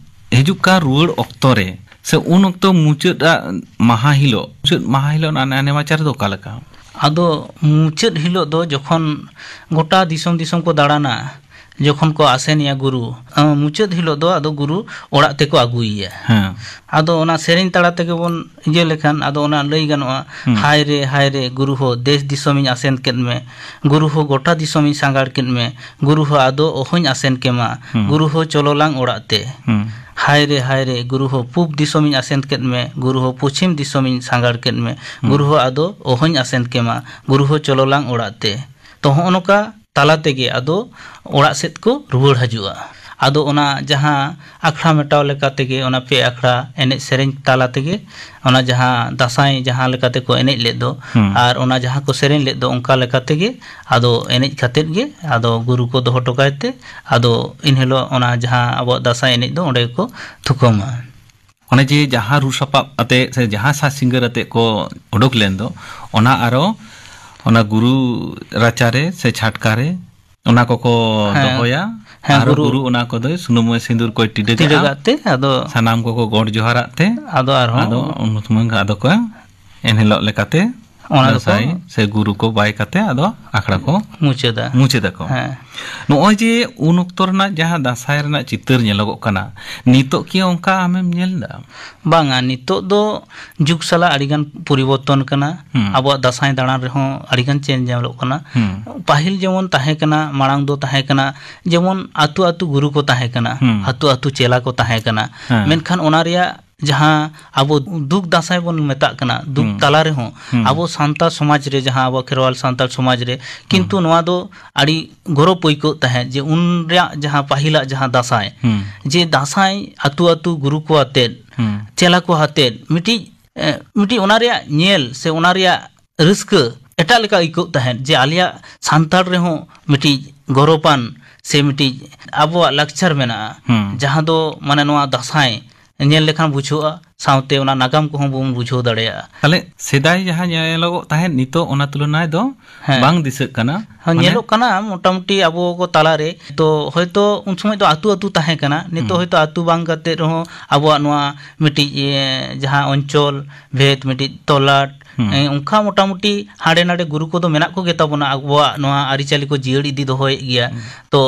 ᱦᱤᱡᱩᱜ ᱠᱟᱱ ᱨᱩᱣᱟᱹᱲ ᱚᱠᱛᱚ ᱨᱮ ᱥᱮ ᱩᱱ ᱚᱠᱛᱚ ᱢᱩᱪᱟᱹᱫ ᱟ-, ᱢᱟᱦᱟ ᱦᱤᱞᱳᱜ, ᱢᱩᱪᱟᱹᱫ ᱢᱟᱦᱟ ᱦᱤᱞᱳᱜ ᱱᱟ-, ᱱᱟᱭᱱᱟ ᱢᱟᱪᱟᱨ ᱫᱚ ᱚᱠᱟ ᱞᱮᱠᱟ? ᱟᱫᱚ ᱢᱩᱪᱟᱹᱫ ᱦᱤᱞᱳᱜ ᱫᱚ ᱡᱚᱠᱷᱚᱱ ᱜᱚᱴᱟ ᱫᱤᱥᱚᱢ ᱫᱤᱥᱚᱢ ᱠᱚ ᱫᱟᱬᱟᱱᱟ, ᱡᱚᱠᱷᱚᱱ ᱠᱚ ᱟᱥᱮᱱᱮᱭᱟ ᱜᱩᱨᱩ, ᱟ, ᱢᱩᱪᱟᱹᱫ ᱦᱤᱞᱳᱜ ᱫᱚ ᱟᱫᱚ ᱜᱩᱨᱩ ᱚᱲᱟᱜ ᱛᱮᱠᱚ ᱟᱹᱜᱩᱭᱮᱭᱟ᱾ ᱦᱮᱸ᱾ ᱟᱫᱚ ᱚᱱᱟ ᱥᱮᱨᱮᱧ ᱛᱟᱞᱟ ᱛᱮᱜᱮ ᱵᱚᱱ ᱤᱭᱟᱹ ᱞᱮᱠᱷᱟᱱ ᱟᱫᱚ ᱚᱱᱟ ᱞᱟᱹᱭ ᱜᱟᱱᱚᱜᱼᱟ, ᱦᱩᱸ᱾ ᱦᱟᱭ ᱨᱮ, ᱦᱟᱭ ᱨᱮ, ᱜᱩᱨᱩ ᱦᱳ, ᱫᱮᱥ ᱫᱤᱥᱚᱢᱤᱧ ᱟᱥᱮᱱ ᱠᱮᱫ ᱢᱮ, ᱜᱩᱨᱩ ᱦᱳ, ᱜᱚᱴᱟ ᱫᱤᱥᱚᱢᱤᱧ ᱥᱟᱸᱜᱟᱲ ᱠᱮᱫ ᱢᱮ, ᱜᱩᱨᱩ ᱦᱳ, ᱟᱫᱚ ᱚᱦᱚᱧ ᱟᱥᱮᱱ ᱠᱮᱢᱟ, ᱦᱩᱸ᱾ ᱜᱩᱨᱩ ᱦᱳ, ᱪᱚᱞᱚ ᱞᱟᱝ ᱚᱲᱟᱜ ᱛᱮ᱾ ᱦᱩᱸ᱾ ᱦᱟᱭ ᱨᱮ, ᱦᱟᱭ ᱨᱮ, ᱜᱩᱨᱩ ᱦᱳ, ᱯᱩᱵ ᱫᱤᱥᱚᱢᱤᱧ ᱟᱥᱮᱱ ᱠᱮᱫ ᱢᱮ, ᱜᱩᱨᱩ ᱦᱳ, ᱯᱚᱪᱷᱤᱢ ᱫᱤᱥᱚᱢᱤᱧ ᱥᱟᱸᱜᱟᱲ ᱠᱮᱫ ᱢᱮ, ᱦᱩᱸ᱾ ᱜᱩᱨᱩ ᱦᱳ, ᱟᱫᱚ ᱚᱦᱚᱧ ᱟᱥᱮᱱ ᱠᱮᱢᱟ, ᱜᱩᱨᱩ ᱦᱳ, ᱪᱚᱞᱚ ᱞᱟᱝ ᱚᱲᱟᱜ ᱛᱮ᱾ ᱛᱚ ᱦᱚᱸᱜᱼᱚ ᱱᱚᱝᱠᱟ ᱛᱟᱞᱟ ᱛᱮᱜᱮ ᱟᱫᱚ ᱚᱲᱟᱜ ᱥᱮᱫ ᱠᱚ ᱨᱩᱣᱟᱹᱲ ᱦᱤᱡᱩᱜᱼᱟ᱾ ᱟᱫᱚ ᱚᱱᱟ ᱡᱟᱦᱟᱸ ᱟᱠᱷᱲᱟ ᱢᱮᱴᱟᱣ ᱞᱮᱠᱟ ᱛᱮᱜᱮ, ᱚᱱᱟ ᱯᱮ ᱟᱠᱷᱲᱟ ᱮᱱᱮᱡ ᱥᱮᱨᱮᱧ ᱛᱟᱞᱟ ᱛᱮᱜᱮ, ᱚᱱᱟ ᱡᱟᱦᱟᱸ ᱫᱟᱸᱥᱟᱭ ᱡᱟᱦᱟᱸ ᱞᱮᱠᱟ ᱛᱮᱠᱚ ᱮᱱᱮᱡ ᱞᱮᱫ ᱫᱚ, ᱦᱩᱸ᱾ ᱟᱨ ᱚᱱᱟ ᱡᱟᱦᱟᱸ ᱠᱚ ᱥᱮᱨᱮᱧ ᱞᱮᱫ ᱫᱚ, ᱚᱱᱠᱟ ᱞᱮᱠᱟ ᱛᱮᱜᱮ ᱟᱫᱚ ᱮᱱᱮᱡ ᱠᱟᱛᱮᱫ ᱜᱮ ᱟᱫᱚ ᱜᱩᱨᱩ ᱠᱚ ᱫᱚᱦᱚ ᱦᱚᱴᱚ ᱠᱟᱭ ᱛᱮ, ᱟᱫᱚ ᱮᱱ ᱦᱤᱞᱳᱜ ᱚᱱᱟ ᱡᱟᱦᱟᱸ ᱟᱵᱚᱣᱟᱜ ᱫᱟᱸᱥᱟᱭ ᱮᱱᱮᱡ ᱫᱚ ᱚᱸᱰᱮ ᱜᱮᱠᱚ ᱛᱷᱩᱠᱟᱹᱢᱟ᱾ ᱚᱱᱮ ᱡᱮ ᱡᱟᱦᱟᱸ ᱨᱩ ᱥᱟᱯᱟᱵ ᱟᱛᱮ ᱥᱮ ᱡᱟᱦᱟᱸ ᱥᱟᱡᱽ ᱥᱤᱸᱜᱟᱹᱨ ᱟᱛᱮ ᱠᱚ ᱩᱰᱩᱠ ᱞᱮᱱ ᱫᱚ, ᱚᱱᱟ ᱟᱨᱚ ᱚᱱᱟ ᱜᱩᱨᱩ ᱨᱟᱪᱟ ᱨᱮ ᱥᱮ ᱪᱷᱟᱴᱠᱟ ᱨᱮ ᱚᱱᱟ ᱠᱚᱠᱚ ᱦᱮᱸ᱾ ᱫᱚᱦᱚᱭᱟ᱾ ᱦᱮᱸ, ᱟᱨᱚ ᱜᱩᱨᱩ ᱜᱩᱨᱩ ᱚᱱᱟ ᱠᱚᱫᱚᱭ ᱥᱩᱱᱩᱢ ᱥᱤᱸᱫᱩᱨ ᱠᱚᱭ ᱴᱤᱰᱟᱹᱜᱟᱜᱼᱟ᱾ ᱴᱤᱰᱟᱹᱜᱟᱜ ᱛᱮ ᱟᱫᱚ ᱥᱟᱱᱟᱢ ᱠᱚᱠᱚ ᱜᱚᱰ ᱡᱚᱦᱟᱨᱟᱜ ᱛᱮ ᱟᱫᱚ ᱟᱨᱦᱚᱸ ᱟᱫᱚ ᱩᱱ ᱥᱚᱢᱚᱭ ᱜᱮ ᱟᱫᱚ ᱠᱚ ᱮᱱ ᱦᱤᱞᱳᱜ ᱞᱮᱠᱟᱛᱮ ᱚᱱᱟ ᱫᱚᱠᱚ ᱫᱟᱸᱥᱟᱭ ᱥᱮ ᱜᱩᱨᱩ ᱠᱚ ᱵᱟᱭ ᱠᱟᱛᱮ ᱟᱫᱚ ᱟᱠᱷᱲᱟ ᱠᱚ ᱢᱩᱪᱟᱹᱫᱟ᱾ ᱢᱩᱪᱟᱹᱫᱟᱠᱚ᱾ ᱦᱮᱸ᱾ ᱱᱚᱜᱼᱚᱭ ᱡᱮ ᱩᱱ ᱚᱠᱛᱚ ᱨᱮᱱᱟᱜ ᱡᱟᱦᱟᱸ ᱫᱟᱸᱥᱟᱭ ᱨᱮᱱᱟᱜ ᱪᱤᱛᱟᱹᱨ ᱧᱮᱞᱚᱜᱚᱜ ᱠᱟᱱᱟ, ᱱᱤᱛᱚᱜ ᱠᱤ ᱚᱱᱠᱟ ᱟᱢᱮᱢ ᱧᱮᱞ ᱮᱫᱟ? ᱵᱟᱝᱟ, ᱱᱤᱛᱚᱜ ᱫᱚ ᱡᱩᱜᱽ ᱥᱟᱞᱟᱜ ᱟᱹᱰᱤᱜᱟᱱ ᱯᱚᱨᱤᱵᱚᱨᱛᱚᱱ ᱠᱟᱱᱟ᱾ ᱦᱩᱸ᱾ ᱟᱵᱚᱣᱟᱜ ᱫᱟᱸᱥᱟᱭ ᱫᱟᱬᱟᱱ ᱨᱮᱦᱚᱸ ᱟᱹᱰᱤᱜᱟᱱ ᱪᱮᱧᱡᱽ ᱧᱮᱞᱚᱜ ᱠᱟᱱᱟ᱾ ᱦᱩᱸ᱾ ᱯᱟᱹᱦᱤᱞ ᱡᱮᱢᱚᱱ ᱛᱟᱦᱮᱸ ᱠᱟᱱᱟ, ᱢᱟᱲᱟᱝ ᱫᱚ ᱛᱟᱦᱮᱸ ᱠᱟᱱᱟ, ᱡᱮᱢᱚᱱ ᱟᱹᱛᱩ ᱟᱹᱛᱩ ᱜᱩᱨᱩ ᱠᱚ ᱛᱟᱦᱮᱸ ᱠᱟᱱᱟ, ᱦᱩᱸ᱾ ᱟᱹᱛᱩ ᱟᱹᱛᱩ ᱪᱮᱞᱟ ᱠᱚ ᱛᱟᱦᱮᱸ ᱠᱟᱱᱟ᱾ ᱦᱮᱸ᱾ ᱢᱮᱱᱠᱷᱟᱱ ᱚᱱᱟ ᱨᱮᱭᱟᱜ ᱡᱟᱦᱟᱸ ᱟᱵᱚ ᱫᱩᱠ ᱫᱟᱸᱥᱟᱭ ᱵᱚᱱ ᱢᱮᱛᱟᱜ ᱠᱟᱱᱟ, ᱫᱩᱠ ᱦᱩᱸ᱾ ᱛᱟᱞᱟ ᱨᱮᱦᱚᱸ ᱦᱩᱸ᱾ ᱟᱵᱚ ᱥᱟᱱᱛᱟᱲ ᱥᱚᱢᱟᱡᱽ ᱨᱮ, ᱡᱟᱦᱟᱸ ᱟᱵᱚ ᱠᱷᱮᱨᱣᱟᱞ ᱥᱟᱱᱛᱟᱲ ᱥᱚᱢᱟᱡᱽ ᱨᱮ, ᱠᱤᱱᱛᱩ ᱦᱩᱸ᱾ ᱱᱚᱣᱟ ᱫᱚ ᱟᱹᱰᱤ ᱜᱚᱨᱚᱵᱽ ᱟᱹᱭᱠᱟᱹᱜ ᱛᱟᱦᱮᱸᱫ ᱡᱮ ᱩᱱ ᱨᱮᱭᱟᱜ ᱡᱟᱦᱟᱸ ᱯᱟᱹᱦᱤᱞᱟᱜ ᱡᱟᱦᱟᱸ ᱫᱟᱸᱥᱟᱭ, ᱦᱩᱸ᱾ ᱡᱮ ᱫᱟᱸᱥᱟᱭ ᱟᱹᱛᱩ ᱟᱹᱛᱩ ᱜᱩᱨᱩ ᱠᱚ ᱟᱛᱮᱫ, ᱦᱩᱸ᱾ ᱪᱮᱞᱟ ᱠᱚ ᱟᱛᱮᱫ ᱢᱤᱫᱴᱤᱡ, ᱮ, ᱢᱤᱫᱴᱤᱡ ᱚᱱᱟ ᱨᱮᱭᱟᱜ ᱧᱮᱞ ᱥᱮ ᱚᱱᱟ ᱨᱮᱭᱟᱜ ᱨᱟᱹᱥᱠᱟᱹ ᱮᱴᱟᱜ ᱞᱮᱠᱟ ᱟᱹᱭᱠᱟᱹᱜ ᱛᱟᱦᱮᱸᱫ ᱡᱮ ᱟᱞᱮᱭᱟᱜ ᱥᱟᱱᱛᱟᱲ ᱨᱮᱦᱚᱸ ᱢᱤᱫᱴᱤᱡ ᱜᱚᱨᱚᱵᱟᱱ ᱥᱮ ᱢᱤᱫᱴᱤᱡ ᱟᱵᱚᱣᱟᱜ ᱞᱟᱠᱪᱟᱨ ᱢᱮᱱᱟᱜᱼᱟ, ᱦᱩᱸ᱾ ᱡᱟᱦᱟᱸ ᱫᱚ ᱢᱟᱱᱮ ᱱᱚᱣᱟ ᱫᱟᱸᱥᱟᱭ ᱧᱮᱞ ᱞᱮᱠᱷᱟᱱ ᱵᱩᱡᱷᱟᱹᱜᱼᱟ, ᱥᱟᱶᱛᱮ ᱚᱱᱟ ᱱᱟᱜᱟᱢ ᱠᱚᱦᱚᱸ ᱵᱚᱱ ᱵᱩᱡᱷᱟᱹᱣ ᱫᱟᱲᱮᱭᱟᱜᱼᱟ᱾ ᱛᱟᱦᱞᱮ ᱥᱮᱫᱟᱭ ᱡᱟᱦᱟᱸ ᱧᱮᱞᱚᱜᱚᱜ ᱛᱟᱦᱮᱸᱫ, ᱱᱤᱛᱚᱜ ᱚᱱᱟ ᱛᱩᱞᱚᱱᱟᱭ ᱫᱚ ᱦᱮᱸ᱾ ᱵᱟᱝ ᱫᱤᱥᱟᱹᱜ ᱠᱟᱱᱟ᱾ ᱦᱮᱸ, ᱢᱟᱱᱮ ᱧᱮᱞᱚᱜ ᱠᱟᱱᱟ ᱢᱚᱴᱟᱢᱩᱴᱤ ᱟᱵᱚ ᱠᱚ ᱛᱟᱞᱟᱨᱮ᱾ ᱛᱚ ᱦᱚᱭᱛᱚ ᱩᱱ ᱥᱚᱢᱚᱭ ᱫᱚ ᱟᱹᱛᱩ ᱟᱹᱛᱩ ᱛᱟᱦᱮᱸ ᱠᱟᱱᱟ, ᱱᱤᱛᱚᱜ ᱦᱩᱸ᱾ ᱦᱚᱭᱛᱚ ᱟᱹᱛᱩ ᱵᱟᱝ ᱠᱟᱛᱮ ᱨᱮᱦᱚᱸ ᱟᱵᱚᱣᱟᱜ ᱱᱚᱣᱟ ᱢᱤᱫᱴᱤᱡ, ᱮ, ᱡᱟᱦᱟᱸ ᱚᱧᱪᱚᱞ ᱵᱷᱮᱫ, ᱢᱤᱫᱴᱤᱡ ᱛᱚᱞᱟᱴ, ᱦᱩᱸ᱾ ᱮ, ᱚᱱᱠᱟ ᱢᱚᱴᱟᱢᱩᱴᱤ ᱦᱟᱸᱰᱮ ᱱᱟᱰᱮ ᱜᱩᱨᱩ ᱠᱚᱫᱚ ᱢᱮᱱᱟᱜ ᱠᱚᱜᱮ ᱛᱟᱵᱚᱱᱟ, ᱟᱵᱚᱣᱟᱜ ᱱᱚᱣᱟ ᱟᱹᱨᱤᱪᱟᱹᱞᱤ ᱠᱚ ᱡᱤᱭᱟᱹᱲ ᱤᱫᱤ ᱫᱚᱦᱚᱭᱮᱫ ᱜᱮᱭᱟ᱾ ᱦᱩᱸ᱾ ᱛᱚ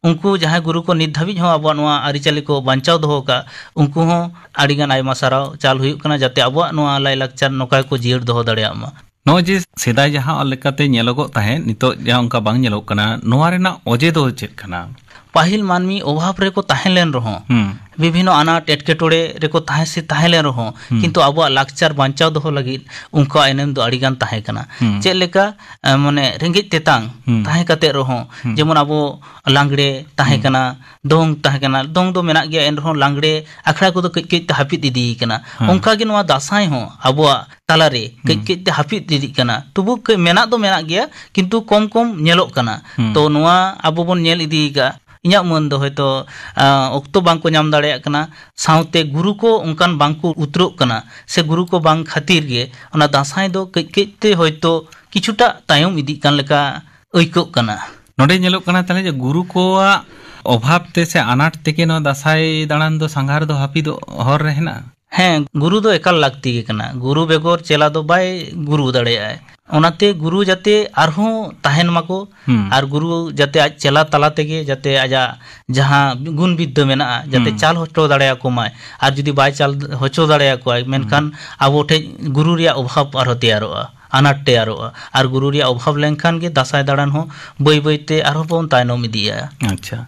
ᱩᱱᱠᱩ ᱡᱟᱦᱟᱸᱭ ᱜᱩᱨᱩ ᱠᱚ ᱱᱤᱛ ᱫᱷᱟᱹᱵᱤᱡ ᱦᱚᱸ ᱟᱵᱚᱣᱟᱜ ᱱᱚᱣᱟ ᱟᱹᱨᱤᱪᱟᱹᱞᱤ ᱠᱚ ᱵᱟᱧᱪᱟᱣ ᱫᱚᱦᱚ ᱟᱠᱟᱫ, ᱩᱱᱠᱩ ᱦᱚᱸ ᱟᱹᱰᱤᱜᱟᱱ ᱟᱭᱢᱟ ᱥᱟᱨᱦᱟᱣ ᱪᱟᱞ ᱦᱩᱭᱩᱜ ᱠᱟᱱᱟ, ᱡᱟᱛᱮ ᱟᱵᱚᱣᱟᱜ ᱱᱚᱣᱟ ᱞᱟᱭᱼᱞᱟᱠᱪᱟᱨ ᱱᱚᱝᱠᱟ ᱜᱮᱠᱚ ᱡᱤᱭᱟᱹᱲ ᱫᱚᱦᱚ ᱫᱟᱲᱮᱭᱟᱜ ᱢᱟ᱾ ᱱᱚᱜᱼᱚᱭ ᱡᱮ ᱥᱮᱫᱟᱭ ᱡᱟᱦᱟᱸ ᱞᱮᱠᱟᱛᱮ ᱧᱮᱞᱚᱜᱚᱜ ᱛᱟᱦᱮᱸᱫ, ᱱᱤᱛᱚᱜ ᱡᱟᱦᱟᱸ ᱚᱱᱠᱟ ᱵᱟᱝ ᱧᱮᱞᱚᱜ ᱠᱟᱱᱟ, ᱱᱚᱣᱟ ᱨᱮᱱᱟᱜ ᱚᱡᱮ ᱫᱚ ᱪᱮᱫ ᱠᱟᱱᱟ? ᱯᱟᱹᱦᱤᱞ ᱢᱟᱹᱱᱢᱤ ᱚᱵᱷᱟᱵᱽ ᱨᱮᱠᱚ ᱛᱟᱦᱮᱸ ᱞᱮᱱ ᱨᱮᱦᱚᱸ, ᱦᱩᱸ᱾ ᱵᱤᱵᱷᱤᱱᱱᱚ ᱟᱱᱟᱴ ᱮᱴᱠᱮᱴᱚᱬᱮ ᱨᱮᱠᱚ ᱛᱟᱦᱮᱸ ᱥᱮ ᱛᱟᱦᱮᱸ ᱞᱮᱱ ᱨᱮᱦᱚᱸ, ᱦᱩᱸ᱾ ᱠᱤᱱᱛᱩ ᱟᱵᱚᱣᱟᱜ ᱞᱟᱠᱪᱟᱨ ᱵᱟᱧᱪᱟᱣ ᱫᱚᱦᱚ ᱞᱟᱹᱜᱤᱫ ᱩᱱᱠᱩᱣᱟᱜ ᱮᱱᱮᱢ ᱫᱚ ᱟᱹᱰᱤ ᱜᱟᱱ ᱛᱟᱦᱮᱸ ᱠᱟᱱᱟ᱾ ᱦᱩᱸ᱾ ᱪᱮᱫ ᱞᱮᱠᱟ, ᱮ, ᱢᱟᱱᱮ ᱨᱮᱸᱜᱮᱡ ᱛᱮᱛᱟᱝ ᱦᱩᱸ᱾ ᱛᱟᱦᱮᱸ ᱠᱟᱛᱮ ᱨᱮᱦᱚᱸ, ᱦᱩᱸ᱾ ᱡᱮᱢᱚᱱ ᱟᱵᱚ ᱞᱟᱜᱽᱲᱮ ᱛᱟᱦᱮᱸ ᱦᱩᱸ᱾ ᱠᱟᱱᱟ, ᱫᱚᱝ ᱛᱟᱦᱮᱸ ᱠᱟᱱᱟ, ᱫᱚᱝ ᱫᱚ ᱢᱮᱱᱟᱜ ᱜᱮᱭᱟ, ᱮᱱ ᱨᱮᱦᱚᱸ ᱞᱟᱜᱽᱲᱮ ᱟᱠᱷᱲᱟ ᱠᱚᱫᱚ ᱠᱟᱹᱡ ᱠᱟᱹᱡ ᱛᱮ ᱦᱟᱹᱯᱤᱫ ᱤᱫᱤ ᱠᱟᱱᱟ᱾ ᱦᱮᱸ᱾ ᱚᱱᱠᱟ ᱜᱮ ᱱᱚᱣᱟ ᱫᱟᱸᱥᱟᱭ ᱦᱚᱸ ᱟᱵᱚᱣᱟᱜ ᱛᱟᱞᱟᱨᱮ ᱠᱟᱹᱡ ᱦᱩᱸ᱾ ᱠᱟᱹᱡ ᱛᱮ ᱦᱟᱹᱯᱤᱫ ᱤᱫᱤᱜ ᱠᱟᱱᱟ᱾ ᱛᱚᱵᱩ ᱠᱟᱹᱡ ᱢᱮᱱᱟᱜ ᱫᱚ ᱢᱮᱱᱟᱜ ᱜᱮᱭᱟ, ᱠᱤᱱᱛᱩ ᱠᱚᱢ ᱠᱚᱢ ᱧᱮᱞᱚᱜ ᱠᱟᱱᱟ᱾ ᱦᱩᱸ᱾ ᱛᱚ ᱱᱚᱣᱟ ᱟᱵᱚ ᱵᱚᱱ ᱧᱮᱞ ᱤᱫᱤ ᱟᱠᱟᱫ, ᱤᱧᱟᱹᱜ ᱢᱟᱹᱱ ᱫᱚ ᱦᱚᱭᱛᱚ, ᱟ, ᱚᱠᱛᱚ ᱵᱟᱝ ᱠᱚ ᱧᱟᱢ ᱫᱟᱲᱮᱭᱟᱜ ᱠᱟᱱᱟ, ᱥᱟᱶᱛᱮ ᱜᱩᱨᱩ ᱠᱚ ᱚᱱᱠᱟᱱ ᱵᱟᱝ ᱠᱚ ᱩᱛᱨᱚᱜ ᱠᱟᱱᱟ, ᱥᱮ ᱜᱩᱨᱩ ᱠᱚ ᱵᱟᱝ ᱠᱷᱟᱹᱛᱤᱨ ᱜᱮ ᱚᱱᱟ ᱫᱟᱸᱥᱟᱭ ᱫᱚ ᱠᱟᱹᱡ ᱠᱟᱹᱡ ᱛᱮ ᱦᱚᱭᱛᱚ ᱠᱤᱪᱷᱩᱴᱟ ᱛᱟᱭᱚᱢ ᱤᱫᱤᱜ ᱠᱟᱱ ᱞᱮᱠᱟ ᱟᱹᱭᱠᱟᱹᱜ ᱠᱟᱱᱟ᱾ ᱱᱚᱰᱮ ᱧᱮᱞᱚᱜ ᱠᱟᱱᱟ ᱛᱟᱦᱞᱮ ᱡᱮ ᱜᱩᱨᱩ ᱠᱚᱣᱟᱜ ᱚᱵᱷᱟᱵᱽ ᱛᱮ ᱥᱮ ᱟᱱᱟᱴ ᱛᱮᱜᱮ ᱱᱚᱣᱟ ᱫᱟᱸᱥᱟᱭ ᱫᱟᱬᱟᱱ ᱫᱚ ᱥᱟᱸᱜᱷᱟᱨ ᱫᱚ ᱦᱟᱹᱯᱤᱫᱚᱜ ᱦᱚᱨ ᱨᱮ ᱦᱮᱱᱟᱜᱼᱟ? ᱦᱮᱸ, ᱜᱩᱨᱩ ᱫᱚ ᱮᱠᱟᱞ ᱞᱟᱹᱠᱛᱤ ᱜᱮ ᱠᱟᱱᱟ᱾ ᱜᱩᱨᱩ ᱵᱮᱜᱚᱨ ᱪᱮᱞᱟ ᱫᱚ ᱵᱟᱭ ᱜᱩᱨᱩ ᱫᱟᱲᱮᱭᱟᱜᱼᱟᱭ᱾ ᱚᱱᱟᱛᱮ ᱜᱩᱨᱩ ᱡᱟᱛᱮ ᱟᱨᱦᱚᱸ ᱛᱟᱦᱮᱱ ᱢᱟᱠᱚ, ᱦᱩᱸ᱾ ᱟᱨ ᱜᱩᱨᱩ ᱡᱟᱛᱮ ᱟᱡ ᱪᱮᱞᱟ ᱛᱟᱞᱟ ᱛᱮᱜᱮ ᱡᱟᱛᱮ ᱟᱡᱟᱜ ᱡᱟᱦᱟᱸ ᱜᱩᱱ ᱵᱤᱫᱽᱫᱟᱹ ᱢᱮᱱᱟᱜᱼᱟ, ᱡᱟᱛᱮ ᱦᱩᱸ᱾ ᱪᱟᱞ ᱦᱚᱪᱚ ᱫᱟᱲᱮᱭᱟᱠᱚ ᱢᱟᱭ᱾ ᱟᱨ ᱡᱩᱫᱤ ᱵᱟᱭ ᱪᱟᱞ ᱦᱚᱪᱚ ᱫᱟᱲᱮᱭᱟᱠᱚᱣᱟᱭ, ᱢᱮᱱᱠᱷᱟᱱ ᱦᱩᱸ᱾ ᱟᱵᱚ ᱴᱷᱮᱡ ᱜᱩᱨᱩ ᱨᱮᱭᱟᱜ ᱚᱵᱷᱟᱵᱽ ᱟᱨᱦᱚᱸ ᱛᱮᱭᱟᱨᱚᱜᱼᱟ, ᱟᱱᱟᱴ ᱛᱮᱭᱟᱨᱚᱜᱼᱟ᱾ ᱟᱨ ᱜᱩᱨᱩ ᱨᱮᱭᱟᱜ ᱚᱵᱷᱟᱵᱽ ᱞᱮᱱᱠᱷᱟᱱ ᱜᱮ ᱫᱟᱸᱥᱟᱭ ᱫᱟᱬᱟᱱ ᱦᱚᱸ ᱵᱟᱹᱭ ᱵᱟᱹᱭ ᱛᱮ ᱟᱨᱦᱚᱸ ᱵᱚᱱ ᱛᱟᱭᱱᱚᱢ ᱤᱫᱤᱜᱼᱟ᱾ ᱟᱪᱪᱷᱟ,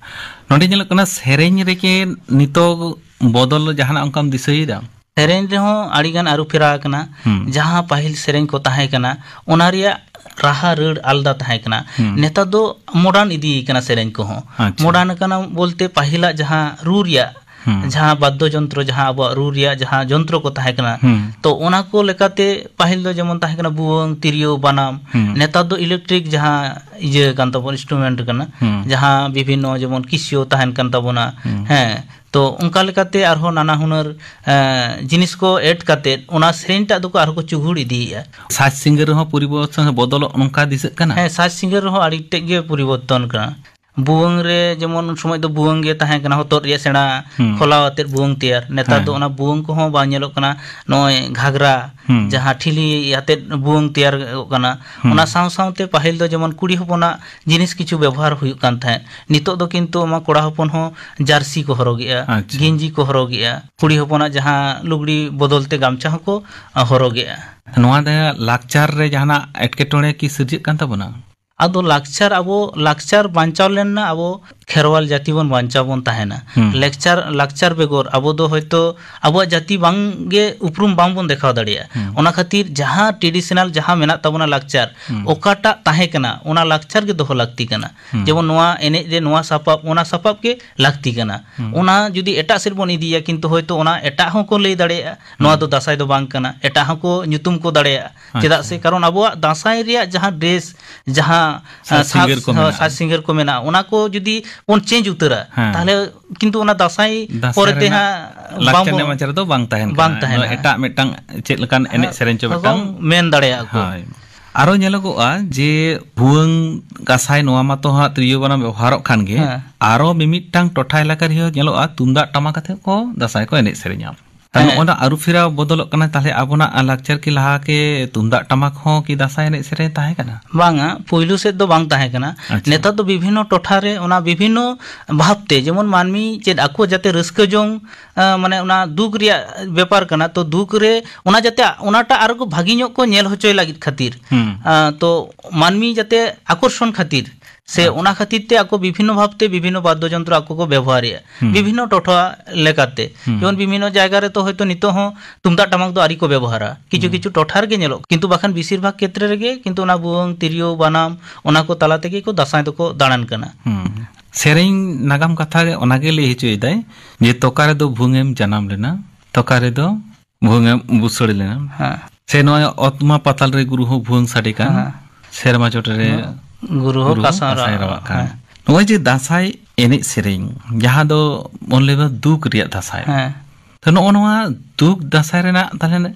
ᱱᱚᱰᱮ ᱧᱮᱞᱚᱜ ᱠᱟᱱᱟ, ᱥᱮᱨᱮᱧ ᱨᱮᱜᱮ ᱱᱤᱛᱚᱜ ᱵᱚᱫᱚᱞ ᱡᱟᱦᱟᱱᱟᱜ ᱚᱱᱠᱟᱢ ᱫᱤᱥᱟᱹᱭᱮᱫᱟ? ᱥᱮᱨᱮᱧ ᱨᱮᱦᱚᱸ ᱟᱹᱰᱤᱜᱟᱱ ᱟᱹᱨᱩ ᱯᱷᱮᱨᱟᱣ ᱟᱠᱟᱱᱟ᱾ ᱦᱩᱸ᱾ ᱡᱟᱦᱟᱸ ᱯᱟᱹᱦᱤᱞ ᱥᱮᱨᱮᱧ ᱠᱚ ᱛᱟᱦᱮᱸ ᱠᱟᱱᱟ, ᱚᱱᱟ ᱨᱮᱭᱟᱜ ᱨᱟᱦᱟ ᱨᱟᱹᱲ ᱟᱞᱟᱫᱟ ᱛᱟᱦᱮᱸ ᱠᱟᱱᱟ᱾ ᱦᱩᱸ᱾ ᱱᱮᱛᱟᱨ ᱫᱚ ᱢᱚᱰᱟᱨᱱ ᱤᱫᱤ ᱠᱟᱱᱟ ᱥᱮᱨᱮᱧ ᱠᱚᱦᱚᱸ᱾ ᱟᱪᱪᱷᱟ᱾ ᱢᱚᱰᱟᱨᱱ ᱠᱟᱱᱟ ᱵᱚᱞᱛᱮ ᱯᱟᱹᱦᱤᱞᱟᱜ ᱡᱟᱦᱟᱸ ᱨᱩ ᱨᱮᱭᱟᱜ, ᱦᱩᱸ᱾ ᱡᱟᱦᱟᱸ ᱵᱟᱫᱽᱫᱚ ᱡᱚᱱᱛᱨᱚ, ᱡᱟᱦᱟᱸ ᱟᱵᱚᱣᱟᱜ ᱨᱩ ᱨᱮᱭᱟᱜ ᱡᱟᱦᱟᱸ ᱡᱚᱱᱛᱨᱚ ᱠᱚ ᱛᱟᱦᱮᱸ ᱠᱟᱱᱟ, ᱦᱩᱸ᱾ ᱛᱚ ᱚᱱᱟ ᱠᱚ ᱞᱮᱠᱟᱛᱮ ᱯᱟᱹᱦᱤᱞ ᱫᱚ ᱡᱮᱢᱚᱱ ᱛᱟᱦᱮᱸ ᱠᱟᱱᱟ ᱵᱷᱩᱣᱟᱹᱝ, ᱛᱤᱨᱭᱳ, ᱵᱟᱱᱟᱢ᱾ ᱦᱩᱸ᱾ ᱱᱮᱛᱟᱨ ᱫᱚ ᱤᱞᱮᱠᱴᱨᱤᱠ ᱡᱟᱦᱟᱸ ᱤᱭᱟᱹ ᱠᱟᱱ ᱛᱟᱵᱚᱱ, ᱤᱱᱥᱴᱨᱩᱢᱮᱱᱴ ᱠᱟᱱᱟ, ᱦᱩᱸ᱾ ᱡᱟᱦᱟᱸ ᱵᱤᱵᱷᱤᱱᱱᱚ ᱡᱮᱢᱚᱱ ᱠᱤᱥᱤᱭᱳ ᱛᱟᱦᱮᱱ ᱠᱟᱱ ᱛᱟᱵᱚᱱᱟ, ᱦᱩᱸ᱾ ᱦᱮᱸ, ᱛᱚ ᱚᱱᱠᱟ ᱞᱮᱠᱟᱛᱮ ᱟᱨᱦᱚᱸ ᱱᱟᱱᱟ ᱦᱩᱱᱟᱹᱨ, ᱮᱸ, ᱡᱤᱱᱤᱥ ᱠᱚ ᱮᱰ ᱠᱟᱛᱮᱫ ᱚᱱᱟ ᱥᱮᱨᱮᱧ ᱴᱟᱜ ᱫᱚᱠᱚ ᱟᱨᱦᱚᱸ ᱠᱚ ᱪᱩᱜᱩᱲ ᱤᱫᱤᱭᱮᱫᱼᱟ᱾ ᱥᱟᱡᱽ ᱥᱤᱸᱜᱟᱹᱨ ᱨᱮᱦᱚᱸ ᱯᱚᱨᱤᱵᱚᱨᱛᱚᱱ ᱥᱮ ᱵᱚᱫᱚᱞᱚᱜ ᱱᱚᱝᱠᱟ ᱫᱤᱥᱟᱹᱜ ᱠᱟᱱᱟ? ᱦᱮᱸ, ᱥᱟᱡᱽ ᱥᱤᱸᱜᱟᱹᱨ ᱨᱮᱦᱚᱸ ᱟᱹᱰᱤ ᱛᱮᱫ ᱜᱮ ᱯᱚᱨᱤᱵᱚᱨᱛᱚᱱ ᱠᱟᱱᱟ᱾ ᱵᱷᱩᱣᱟᱹᱝ ᱨᱮ ᱡᱮᱢᱚᱱ ᱩᱱ ᱥᱚᱢᱚᱭ ᱫᱚ ᱵᱷᱩᱣᱟᱹᱝ ᱜᱮ ᱛᱟᱦᱮᱸ ᱠᱟᱱᱟ, ᱦᱚᱛᱚᱫ ᱨᱮᱭᱟᱜ ᱥᱮᱬᱟ ᱦᱩᱸ᱾ ᱠᱷᱚᱞᱟᱣ ᱟᱛᱮᱫ ᱵᱷᱩᱣᱟᱹᱝ ᱛᱮᱭᱟᱨ᱾ ᱱᱮᱛᱟᱨ ᱦᱮᱸ᱾ ᱫᱚ ᱚᱱᱟ ᱵᱷᱩᱣᱟᱹᱝ ᱠᱚᱦᱚᱸ ᱵᱟᱝ ᱧᱮᱞᱚᱜ ᱠᱟᱱᱟ᱾ ᱱᱚᱜᱼᱚᱭ ᱜᱷᱟᱜᱽᱨᱟ, ᱦᱩᱸ᱾ ᱡᱟᱦᱟᱸ ᱴᱷᱤᱞᱤ ᱟᱛᱮᱫ ᱵᱷᱩᱣᱟᱹᱝ ᱛᱮᱭᱟᱨᱚᱜ ᱠᱟᱱᱟ᱾ ᱦᱩᱸ᱾ ᱚᱱᱟ ᱥᱟᱶ ᱥᱟᱶᱛᱮ ᱯᱟᱹᱦᱤᱞ ᱫᱚ ᱡᱮᱢᱚᱱ ᱠᱩᱲᱤ ᱦᱚᱯᱚᱱᱟᱜ ᱡᱤᱱᱤᱥ ᱠᱤᱪᱷᱩ ᱵᱮᱵᱚᱦᱟᱨ ᱦᱩᱭᱩᱜ ᱠᱟᱱ ᱛᱟᱦᱮᱸᱫ, ᱱᱤᱛᱚᱜ ᱫᱚ ᱠᱤᱱᱛᱩ ᱟᱢᱟᱜ ᱠᱚᱲᱟ ᱦᱚᱯᱚᱱ ᱦᱚᱸ ᱡᱟᱹᱨᱥᱤ ᱠᱚ ᱦᱚᱨᱚᱜᱮᱜᱼᱟ, ᱟᱪᱪᱷᱟ᱾ ᱜᱮᱧᱡᱤ ᱠᱚ ᱦᱚᱨᱚᱜᱮᱜᱼᱟ, ᱠᱩᱲᱤ ᱦᱚᱯᱚᱱᱟᱜ ᱡᱟᱦᱟᱸ ᱞᱩᱜᱽᱲᱤ ᱵᱚᱫᱚᱞ ᱛᱮ ᱜᱟᱢᱪᱷᱟ ᱦᱚᱸᱠᱚ ᱦᱚᱨᱚᱜᱮᱜᱼᱟ᱾ ᱱᱚᱣᱟ ᱫᱚ ᱞᱟᱠᱪᱟᱨ ᱨᱮ ᱡᱟᱦᱟᱱᱟᱜ ᱮᱴᱠᱮᱴᱚᱬᱮ ᱠᱤ ᱥᱤᱨᱡᱟᱹᱜ ᱠᱟᱱ ᱛᱟᱵᱚᱱᱟ? ᱟᱫᱚ ᱞᱟᱠᱪᱟᱨ, ᱟᱵᱚ ᱞᱟᱠᱪᱟᱨ ᱵᱟᱧᱪᱟᱣ ᱞᱮᱱᱟ ᱟᱵᱚ ᱠᱷᱮᱨᱣᱟᱞ ᱡᱟᱹᱛᱤ ᱵᱚᱱ ᱵᱟᱧᱪᱟᱣ ᱵᱚᱱ ᱛᱟᱦᱮᱱᱟ᱾ ᱦᱩᱸ᱾ ᱞᱟᱠᱪᱟᱨ, ᱞᱟᱠᱪᱟᱨ ᱵᱮᱜᱚᱨ ᱟᱵᱚ ᱫᱚ ᱦᱚᱭᱛᱳ ᱟᱵᱚᱣᱟᱜ ᱡᱟᱹᱛᱤ ᱵᱟᱝ ᱜᱮ ᱩᱯᱨᱩᱢ ᱵᱟᱝ ᱵᱚᱱ ᱫᱮᱠᱷᱟᱣ ᱫᱟᱲᱮᱭᱟᱜᱼᱟ᱾ ᱦᱩᱸ᱾ ᱚᱱᱟ ᱠᱷᱟᱹᱛᱤᱨ ᱡᱟᱦᱟᱸ ᱴᱨᱮᱰᱤᱥᱚᱱᱟᱞ ᱡᱟᱦᱟᱸ ᱢᱮᱱᱟᱜ ᱛᱟᱵᱚᱱᱟ ᱞᱟᱠᱪᱟᱨ, ᱦᱩᱸ᱾ ᱚᱠᱟᱴᱟᱜ ᱛᱟᱦᱮᱸ ᱠᱟᱱᱟ ᱚᱱᱟ ᱞᱟᱠᱪᱟᱨ ᱜᱮ ᱫᱚᱦᱚ ᱞᱟᱹᱠᱛᱤ ᱠᱟᱱᱟ᱾ ᱦᱩᱸ᱾ ᱡᱮᱢᱚᱱ ᱱᱚᱣᱟ ᱮᱱᱮᱡ ᱨᱮ ᱱᱚᱣᱟ ᱥᱟᱯᱟᱵ, ᱚᱱᱟ ᱥᱟᱯᱟᱵ ᱜᱮ ᱞᱟᱹᱠᱛᱤ ᱠᱟᱱᱟ᱾ ᱦᱩᱸ᱾ ᱚᱱᱟ ᱡᱩᱫᱤ ᱮᱴᱟᱜ ᱥᱮᱫ ᱵᱚᱱ ᱤᱫᱤᱭᱟ, ᱠᱤᱱᱛᱩ ᱦᱚᱭᱛᱳ ᱚᱱᱟ ᱮᱴᱟᱜ ᱦᱚᱸᱠᱚ ᱞᱟᱹᱭ ᱫᱟᱲᱮᱭᱟᱜᱼᱟ, ᱱᱚᱣᱟ ᱦᱩᱸ᱾ ᱫᱚ ᱫᱟᱸᱥᱟᱭ ᱫᱚ ᱵᱟᱝ ᱠᱟᱱᱟ, ᱮᱴᱟᱜ ᱦᱚᱸᱠᱚ ᱧᱩᱛᱩᱢ ᱠᱚ ᱫᱟᱲᱮᱭᱟᱜᱼᱟ᱾ ᱪᱮᱫᱟᱜ ᱟᱪᱪᱷᱟ᱾ ᱥᱮ, ᱠᱟᱨᱚᱱ ᱟᱵᱚᱣᱟᱜ ᱫᱟᱸᱥᱟᱭ ᱨᱮᱭᱟᱜ ᱡᱟᱦᱟᱸ ᱰᱨᱮᱥ, ᱡᱟᱦᱟᱸ, ᱥᱟᱡᱽ ᱟᱸ, ᱥᱟᱡᱽ, ᱥᱤᱸᱜᱟᱹᱨ ᱠᱚ ᱦᱚᱸ, ᱢᱮᱱᱟᱜᱼᱟ᱾ ᱥᱟᱡᱽ ᱥᱤᱸᱜᱟᱹᱨ ᱠᱚ ᱢᱮᱱᱟᱜᱼᱟ, ᱚᱱᱟ ᱠᱚ ᱡᱩᱫᱤ ᱵᱚᱱ ᱪᱮᱧᱡᱽ ᱩᱛᱟᱹᱨᱟ, ᱦᱮᱸ᱾ ᱛᱟᱦᱞᱮ ᱠᱤᱱᱛᱩ ᱚᱱᱟ ᱫᱟᱸᱥᱟᱭ ᱫᱟᱸᱥᱟᱭ ᱯᱚᱨᱮᱛᱮ ᱨᱮᱱᱟᱜ ᱦᱟᱸᱜ ᱞᱟᱠᱪᱟᱨ ᱵᱟᱝᱵᱚ-, ᱮᱱᱮᱡ ᱢᱟᱪᱮᱫ ᱨᱮᱫᱚ ᱵᱟᱝ ᱛᱟᱦᱮᱱ ᱵᱟᱝ ᱠᱟᱱᱟ᱾ ᱛᱟᱦᱮᱱᱟ᱾ ᱱᱚᱣᱟ ᱮᱴᱟᱜ ᱢᱤᱫᱴᱟᱝ ᱪᱮᱫ ᱞᱮᱠᱟᱱ ᱮᱱᱮᱡ ᱦᱮᱸ, ᱥᱮᱨᱮᱧ ᱪᱚ ᱦᱚᱸ ᱢᱤᱫᱴᱟᱝ ᱢᱮᱱ ᱫᱟᱲᱮᱭᱟᱜᱼᱟ ᱠᱚ᱾ ᱦᱳᱭ᱾ ᱟᱨᱚ ᱧᱮᱞᱚᱜᱚᱜᱼᱟ ᱡᱮ ᱵᱷᱩᱣᱟᱹᱝ ᱠᱟᱸᱥᱟᱭ ᱱᱚᱣᱟ ᱢᱟᱛᱚ ᱦᱟᱸᱜ ᱛᱤᱨᱭᱳ ᱵᱟᱱᱟᱢ ᱵᱮᱵᱚᱦᱟᱨᱚᱜ ᱠᱟᱱ ᱜᱮ, ᱦᱮᱸ᱾ ᱟᱨᱚ ᱢᱤᱢᱤᱫᱴᱟᱝ ᱴᱚᱴᱷᱟ ᱮᱞᱟᱠᱟ ᱨᱮᱦᱚᱸ ᱧᱮᱞᱚᱜᱼᱟ ᱛᱩᱢᱫᱟᱜ ᱴᱟᱢᱟᱠ ᱟᱛᱮ ᱠᱚ ᱫᱟᱸᱥᱟᱭ ᱠᱚ ᱮᱱᱮᱡ ᱥᱮᱨᱮᱧᱟ᱾ ᱟᱨ ᱦᱮᱸ᱾ ᱱᱚᱜᱼᱚ ᱱᱟ ᱟᱹᱨᱩ ᱯᱷᱮᱨᱟᱣ ᱵᱚᱫᱚᱞᱚᱜ ᱠᱟᱱᱟ, ᱛᱟᱦᱞᱮ ᱟᱵᱚᱱᱟᱜ ᱞᱟᱠᱪᱟᱨ ᱠᱤ ᱞᱟᱦᱟ ᱠᱮ ᱛᱩᱢᱫᱟᱜ ᱴᱟᱢᱟᱠ ᱦᱚᱸ ᱠᱤ ᱫᱟᱸᱥᱟᱭ ᱮᱱᱮᱡ ᱥᱮᱨᱮᱧ ᱛᱟᱦᱮᱸ ᱠᱟᱱᱟ? ᱵᱟᱝᱟ, ᱯᱩᱭᱞᱩ ᱥᱮᱫ ᱫᱚ ᱵᱟᱝ ᱛᱟᱦᱮᱸ ᱠᱟᱱᱟ᱾ ᱟᱪᱪᱷᱟ᱾ ᱱᱮᱛᱟᱨ ᱫᱚ ᱵᱤᱵᱷᱤᱱᱱᱚ ᱴᱚᱴᱷᱟ ᱨᱮ ᱚᱱᱟ ᱵᱤᱵᱷᱤᱱᱱᱚ ᱵᱷᱟᱵᱽᱛᱮ, ᱡᱮᱢᱚᱱ ᱢᱟᱹᱱᱢᱤ ᱪᱮᱫ ᱟᱠᱚ ᱡᱟᱛᱮ ᱨᱟᱹᱥᱠᱟᱹ ᱡᱚᱝ, ᱟ, ᱢᱟᱱᱮ ᱚᱱᱟ ᱫᱩᱠ ᱨᱮᱭᱟᱜ ᱵᱮᱯᱟᱨ ᱠᱟᱱᱟ, ᱛᱚ ᱫᱩᱠ ᱨᱮ ᱚᱱᱟ ᱡᱟᱛᱮ ᱚᱱᱟᱴᱟᱜ ᱟᱨᱚ ᱠᱚ ᱵᱷᱟᱹᱜᱤ ᱧᱚᱜ ᱠᱚ ᱧᱮᱞ ᱦᱚᱪᱚᱭ ᱞᱟᱹᱜᱤᱫ ᱠᱷᱟᱹᱛᱤᱨ, ᱦᱩᱸ᱾ ᱟ, ᱛᱚ ᱢᱟᱹᱱᱢᱤ ᱡᱟᱛᱮ ᱟᱠᱚᱨᱥᱚᱱ ᱠᱷᱟᱹᱛᱤᱨ ᱥᱮ ᱟᱪᱪᱷᱟ᱾ ᱚᱱᱟ ᱠᱷᱟᱹᱛᱤᱨ ᱛᱮ ᱟᱠᱚ ᱵᱤᱵᱷᱤᱱᱱᱚ ᱵᱷᱟᱵᱽᱛᱮ ᱵᱤᱵᱷᱤᱱᱱᱚ ᱵᱟᱫᱽᱫᱚ ᱡᱚᱱᱛᱨᱚ ᱟᱠᱚ ᱠᱚ ᱵᱮᱵᱚᱦᱟᱨᱮᱜᱼᱟ, ᱦᱩᱸ᱾ ᱵᱤᱵᱷᱤᱱᱱᱚ ᱴᱚᱴᱷᱟ ᱞᱮᱠᱟᱛᱮ᱾ ᱦᱩᱸ᱾ ᱡᱮᱢᱚᱱ ᱵᱤᱵᱷᱤᱱᱱᱚ ᱡᱟᱭᱜᱟ ᱨᱮ ᱛᱚ ᱦᱚᱭᱛᱳ ᱱᱤᱛᱚᱜ ᱦᱚᱸ ᱛᱩᱢᱫᱟᱜ ᱴᱟᱢᱟᱠ ᱫᱚ ᱟᱹᱣᱨᱤ ᱠᱚ ᱵᱮᱵᱚᱦᱟᱨᱟ, ᱠᱤᱪᱷᱩ ᱦᱩᱸ᱾ ᱠᱤᱪᱷᱩ ᱴᱚᱴᱷᱟ ᱨᱮᱜᱮ ᱧᱮᱞᱚᱜ, ᱠᱤᱱᱛᱩ ᱵᱟᱠᱷᱟᱱ ᱵᱮᱥᱤᱨ ᱵᱷᱟᱜᱽ ᱠᱷᱮᱛᱨᱮ ᱨᱮᱜᱮ ᱠᱤᱱᱛᱩ ᱚᱱᱟ ᱵᱷᱩᱣᱟᱹᱝ, ᱛᱤᱨᱭᱳ, ᱵᱟᱱᱟᱢ, ᱚᱱᱟ ᱠᱚ ᱛᱟᱞᱟ ᱛᱮᱜᱮ ᱠᱚ ᱫᱟᱸᱥᱟᱭ ᱫᱚᱠᱚ ᱫᱟᱬᱟᱱ ᱠᱟᱱᱟ᱾ ᱦᱩᱸ᱾ ᱥᱮᱨᱮᱧ ᱱᱟᱜᱟᱢ ᱠᱟᱛᱷᱟ ᱜᱮ ᱚᱱᱟᱜᱮ ᱞᱟᱹᱭ ᱦᱚᱪᱚᱭᱮᱫᱟᱭ ᱡᱮ, "ᱛᱚᱠᱟ ᱨᱮᱫᱚ ᱵᱷᱩᱝ ᱮᱢ ᱡᱟᱱᱟᱢ ᱞᱮᱱᱟ, ᱛᱚᱠᱟ ᱨᱮᱫᱚ ᱵᱷᱩᱝ ᱮᱢ ᱵᱩᱥᱟᱹᱲ ᱞᱮᱱᱟ᱾" ᱦᱮᱸ᱾ ᱥᱮ ᱱᱚᱜᱼᱚᱭ, "ᱚᱛ ᱢᱟ ᱯᱟᱛᱟᱞ ᱨᱮ ᱜᱩᱨᱩ ᱦᱚᱸ ᱵᱷᱩᱣᱟᱹᱝ ᱥᱟᱰᱮ ᱠᱟᱱ, ᱦᱮᱸ᱾ ᱥᱮᱨᱢᱟ ᱪᱚᱴ ᱨᱮ ᱜᱩᱨᱩ ᱦᱚᱸ ᱜᱩᱨᱩ ᱦᱚᱸ ᱠᱟᱥᱟᱝ ᱠᱟᱥᱟᱝ ᱨᱟᱣᱟᱜ ᱨᱟᱣᱟᱜ ᱠᱟᱱ᱾" ᱦᱮᱸ᱾ ᱱᱚᱜᱼᱚᱭ ᱡᱮ ᱫᱟᱸᱥᱟᱭ ᱮᱱᱮᱡ ᱥᱮᱨᱮᱧ, ᱡᱟᱦᱟᱸ ᱫᱚ ᱵᱚᱱ ᱞᱟᱹᱭ ᱫᱟ ᱫᱩᱠ ᱨᱮᱭᱟᱜ ᱫᱟᱸᱥᱟᱭ, ᱦᱮᱸ᱾ ᱛᱚ ᱱᱚᱜᱼᱚ ᱱᱚᱣᱟ ᱫᱩᱠ ᱫᱟᱸᱥᱟᱭ ᱨᱮᱱᱟᱜ ᱛᱟᱦᱞᱮ